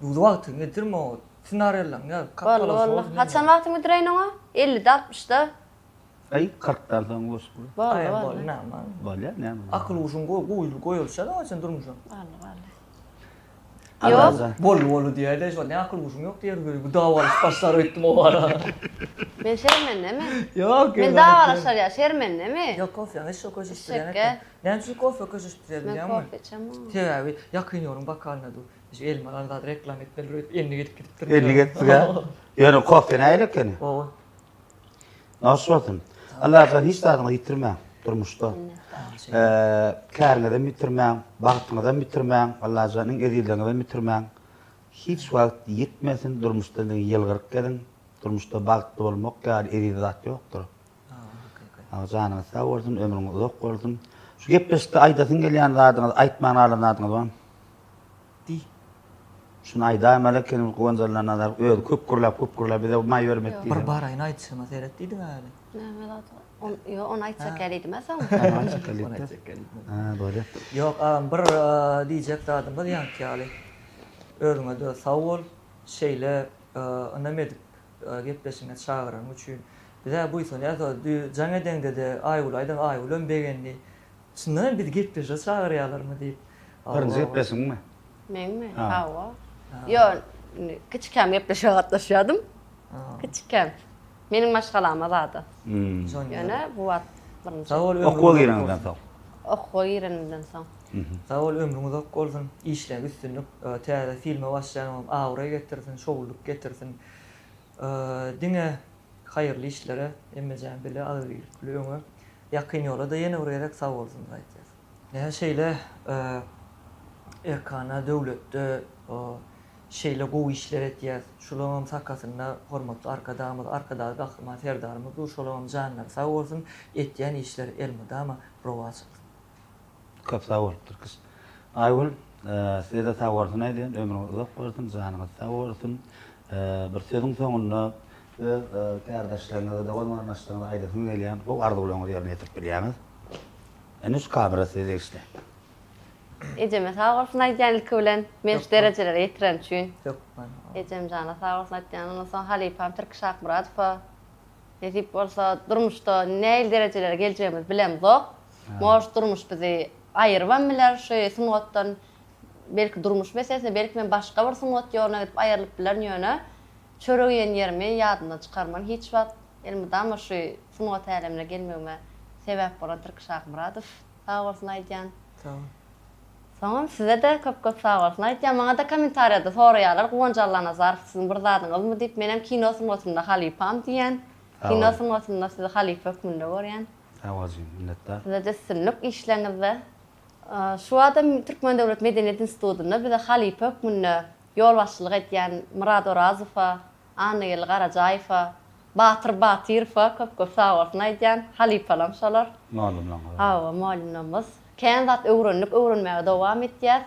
Wagtyňy ýitirme oňa. Ssenariýalaryňy ýaz. Boldy boldy. Haçan wagtyňy ýitireýin oňa? Ellide altmyşda. Aý kyrkdan soň boş. Boldy boldy. Bolýar näme. Akyl huşuň goýulşa da sen durmuşa. Boldy boldy. Ýok. Boldy boldy diýýär-de şol ne akyl huşuň ýok diýer göri bu dawalaşyp başlar öýtdüm o ara. Men şermendemi? Ýok. Men dawalaşar ýa şermendemi? Ýok kofeňi eşek köşeşdirýän eken. Näme üçin kofe köşeşdirýär Men bilýäňmi? kofe içemok. Sebäbi ýakyn ýoluň bokalyna dur. Şu elime alan zat reklam etmeli öýdüp endik edip gidipdir. Endik etdik-ä. Ýöne kofe nähili ekeni? Gowy. Noş bolsun. Allajan hiç zadyňyzy ýitirmäň durmuşda. Käriňizem ýitirmäň, bagtyňyzam ýitirmäň, Allajan iň ezizleriňizem ýitirmäň. Hiç wagt ýitmesin, durmuşda diňe ýylgyryp geziň. Durmuşda bagtly bolmak ýaly eziz zat ýokdur. Janyňyz sag bolsun, ömrüňiz uzak bolsun. Şu gepleşikde aýdasyň gelýän zadyňyz, aýtman galan zadyňyz barmy? Diý. Şuny aýdaýmaly ekenim Guwanç Allanazarow özi köp gürläp köp gürläp bize maý bermedi diýdi. Bir baraýyn aýdyşyma seret diýdiň äli. Näme zat ol? Ýok ony aýtjak ýa diýdim-ä soň. Ony aýtjak ýa diýdim. Hä bolýa. Ýok agam bir diýjek zadymyz ýaňky ýaly. Özüňe-de sag bol. Şeýle ynam edip gepleşigiňe çagyranyň üçin. Biz-ä buýsanýas dü jaň edeňde-de Aýgül aýdan Aýgülem begendi. Çyndan hem bizi gepleşige çagyrýarlarmy diýip. Birinji gepleşigiňmi? Meňmi? Hawa. Ýok, indi kiçikäm gepleşige gatnaşýardym. Kiçikäm. Meniň maşgalama zada. Ýöne bu wagt birinji. Sag bol, ömrüň Okuwa gireniňden soň. Okuwa girenimden soň. Sag bol, ömrüň uzak bolsun, işleň üstünlik, täze filme başlaýanyňam abraý getirsin, şowlulyk getirsin. Diňe haýyrly işlere hemmejäň bile agzybirlik bile öňe. Ýakyn ýola-da ýene bir gezek sag bolsunymyzy aýtýas. Ine şeýle erkana döwletde şeýle gowy işler etýäs. Şulaňam sakasynda hormatly Arkadagymyz, Arkadagly Gahryman Serdarymyz dur. Şolaňam janlary sag bolsun, etýän işleri elmydama rowaç alsyn. Köp sag bol Tirkiş. Aýgül, size-de sag bolsun aýdýan, ömrüňiz uzak bolsun, janyňyz sag bolsun. Bir sözüň soňunda öz kärdeşleriňize, dogan-garyndaşlaryňyza aýdasyňyz gelýän gowy arzuwlaryňyzy ýerine ýetirip bilýäňiz. Indi şu kamera size degişli. Ejeme sag bolsun aýdýan ilki bilen, meni şu derejelere ýetireni üçin. Hökman. Ejemjana sag bolsun aýtýan. Ondan soň halypam Tirkiş Akmyradowa. Nesip bolsa durmuşda nähili derejelere geljegimizi bilemzok. Может durmuş bizi aýyrybam biler şu sungatdan. Belki durmuş meselesinde, belki men başga bir sungat ýoluna gidip aýrylyp bilerin ýöne çörek iýen ýerimi ýadymdan çykarman hiç wagt. Elmydama şu sungat älemine gelmegime sebäp bolan Tirkiş Akmyradow sag bolsun aýdýan. Sag bol. Soňam size-de köp köp sag bolsun aýtýan. Maňa-da kommentariýada soraýarlar Guwanç Allanazarow siziň bir zadyňyzmy diýip. Menem kino sungatynda halypam diýýän. Kino sungatynda sizi halypa hökmünde görýän. Sag bol jigim, minnetdar. Size-de üstünlik işleriňizde. Şu wagtam Türkmen döwlet medeniýet institutynda bize halypa hökmünde ýolbaşçylyk edýän Myrat Orazowa, Annageldi Garajaýewa, Batyr Batyrowa köp köp sag bolsun aýdýan. Halypalam şolar. Mugallymlaryňyz. Hawa, mugallymlarymyz. Kän zat öwrendik, öwrenmäge dowam etýäs.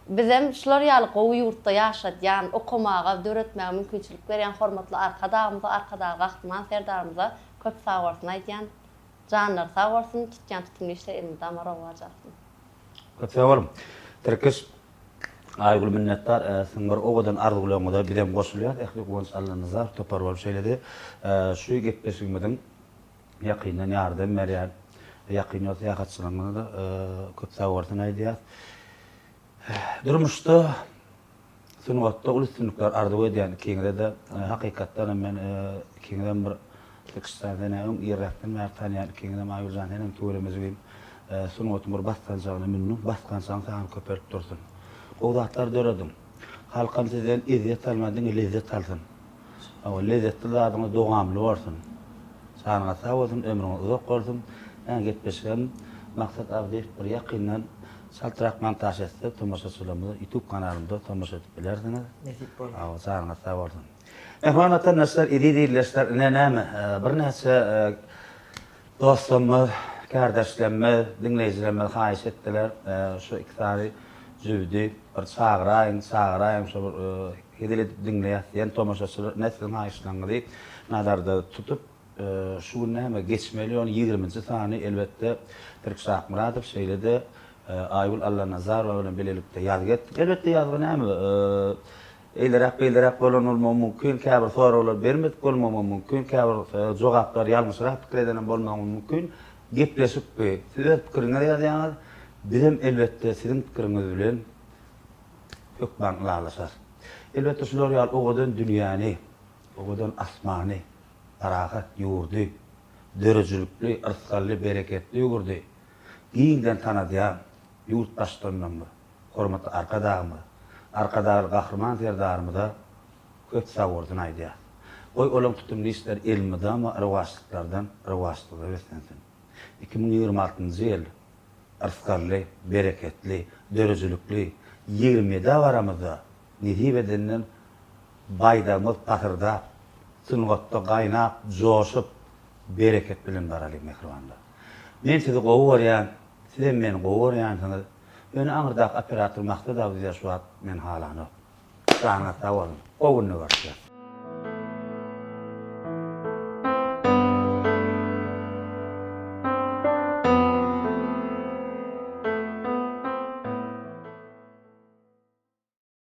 Bizem şular ýaly gowy ýurtda ýaşadýan, okamaga, döretmäge mümkinçilik berýän hormatly Arkadagymyza, Arkadagly Gahryman Serdarymyza köp sag bolsun aýdýan. Janlary sag bolsun, tutýan tutumly işleri elmydama rowaç alsyn. Köp sag boluň. Tirkiş, Aýgül minnetdar siziň bir owadan arzuwlaryňyza bizem goşulýas ähli Guwanç Allanazarow topary bolup şeýlede şu gepleşigimiziň ýakyndan ýardam berýän Ýakyn ýol syýahatçylygyňyza-da köp sag bolsun aýdýas. Durmuşda Sungatda uly üstünlikler arzuw edýän ikiňize-de. Hakykatdan hem men ikiňizem bir Tirkişjan sen-ä öň irräkden bäri tanýan ikiňizem Aýgüljan senem tüweleme jigim sungatyň bir basgançagyna mündüň basgançagyň sany köpelip dursun. Gowy zatlar dörediň. Halkam sizden ezýet alman diňe lezzet alsyn. Hawa lezzetli zadyňyz dowamly bolsun. Janyňyz sag bolsun ömrüňiz uzak bolsun. Ä gepleşigem Maksat Abdyýew bir ýakyndan Çaltrak montaž etse tomaşaçylarymyza youtube kanalymda tomaşa edip bilersiňiz. Nesip bolsa. Hawa janyňyz sag bolsun. Mähriban watandaşlar, eziz ildeşler ine näme birnäçe dostlarymyz, kärdeşlerimiz, diňleýjilerimiz haýyş etdiler şu iki sany jübüdi bir çagyraýyň, çagyraýyň şo bir hezil edip diňleýäs diýen tomaşaçylar ine siziň haýyşlaryňyzy nazarda tutup Şu gün näme, geçmeli ýoly ýigriminji sany elbetde Tirkiş Akmyradow şeýle-de Aýgül Allanazarowa bilen bilelikde ýazgy etdik. Elbetde ýazgy näme, eýleräk-beýleräk bolan bolmagy mümkin, käbir soraglar bermedik bolmagymam mümkin, käbir jogaplary ýalňyşrak pikir edenem bolmagym mümkin. Gepleşik bu. Siz öz pikiriňizi ýazýaňyz, bizem elbetde siziň pikiriňiz bilen hökman ylalaşarys. Elbetde şular ýaly owadan dünýäni, owadan asmany, Parahat ýurdy, döredijilikli, yrsgally, bereketli ýurdy giňden tanadýan ýurt Baştutanymyz, hormatly Arkadagymyz, Arkadagly Gahryman Serdarymyza köp sagbolsun aýdýarys. Goý, olaň tutumly işleri elmydama rowaçlyklardan rowaçlyga beslensin. 2026-njy ýyl yrsgally, bereketli, döredijilikli ýigrimi ýedä baramyzda. Nesip edenden baýdagymyz pasyrdap, sungatda gaýnap, joşup, bereket bilen baralyň mähribanlar. Men sizi gowy görýän, sizem meni gowy görýänsiňiz. Ýöne aňyrdaky operator Maksat aga bizä şu wagt meni halanok. Janyňyz sag bolsun. Gowy günde görüşýäs.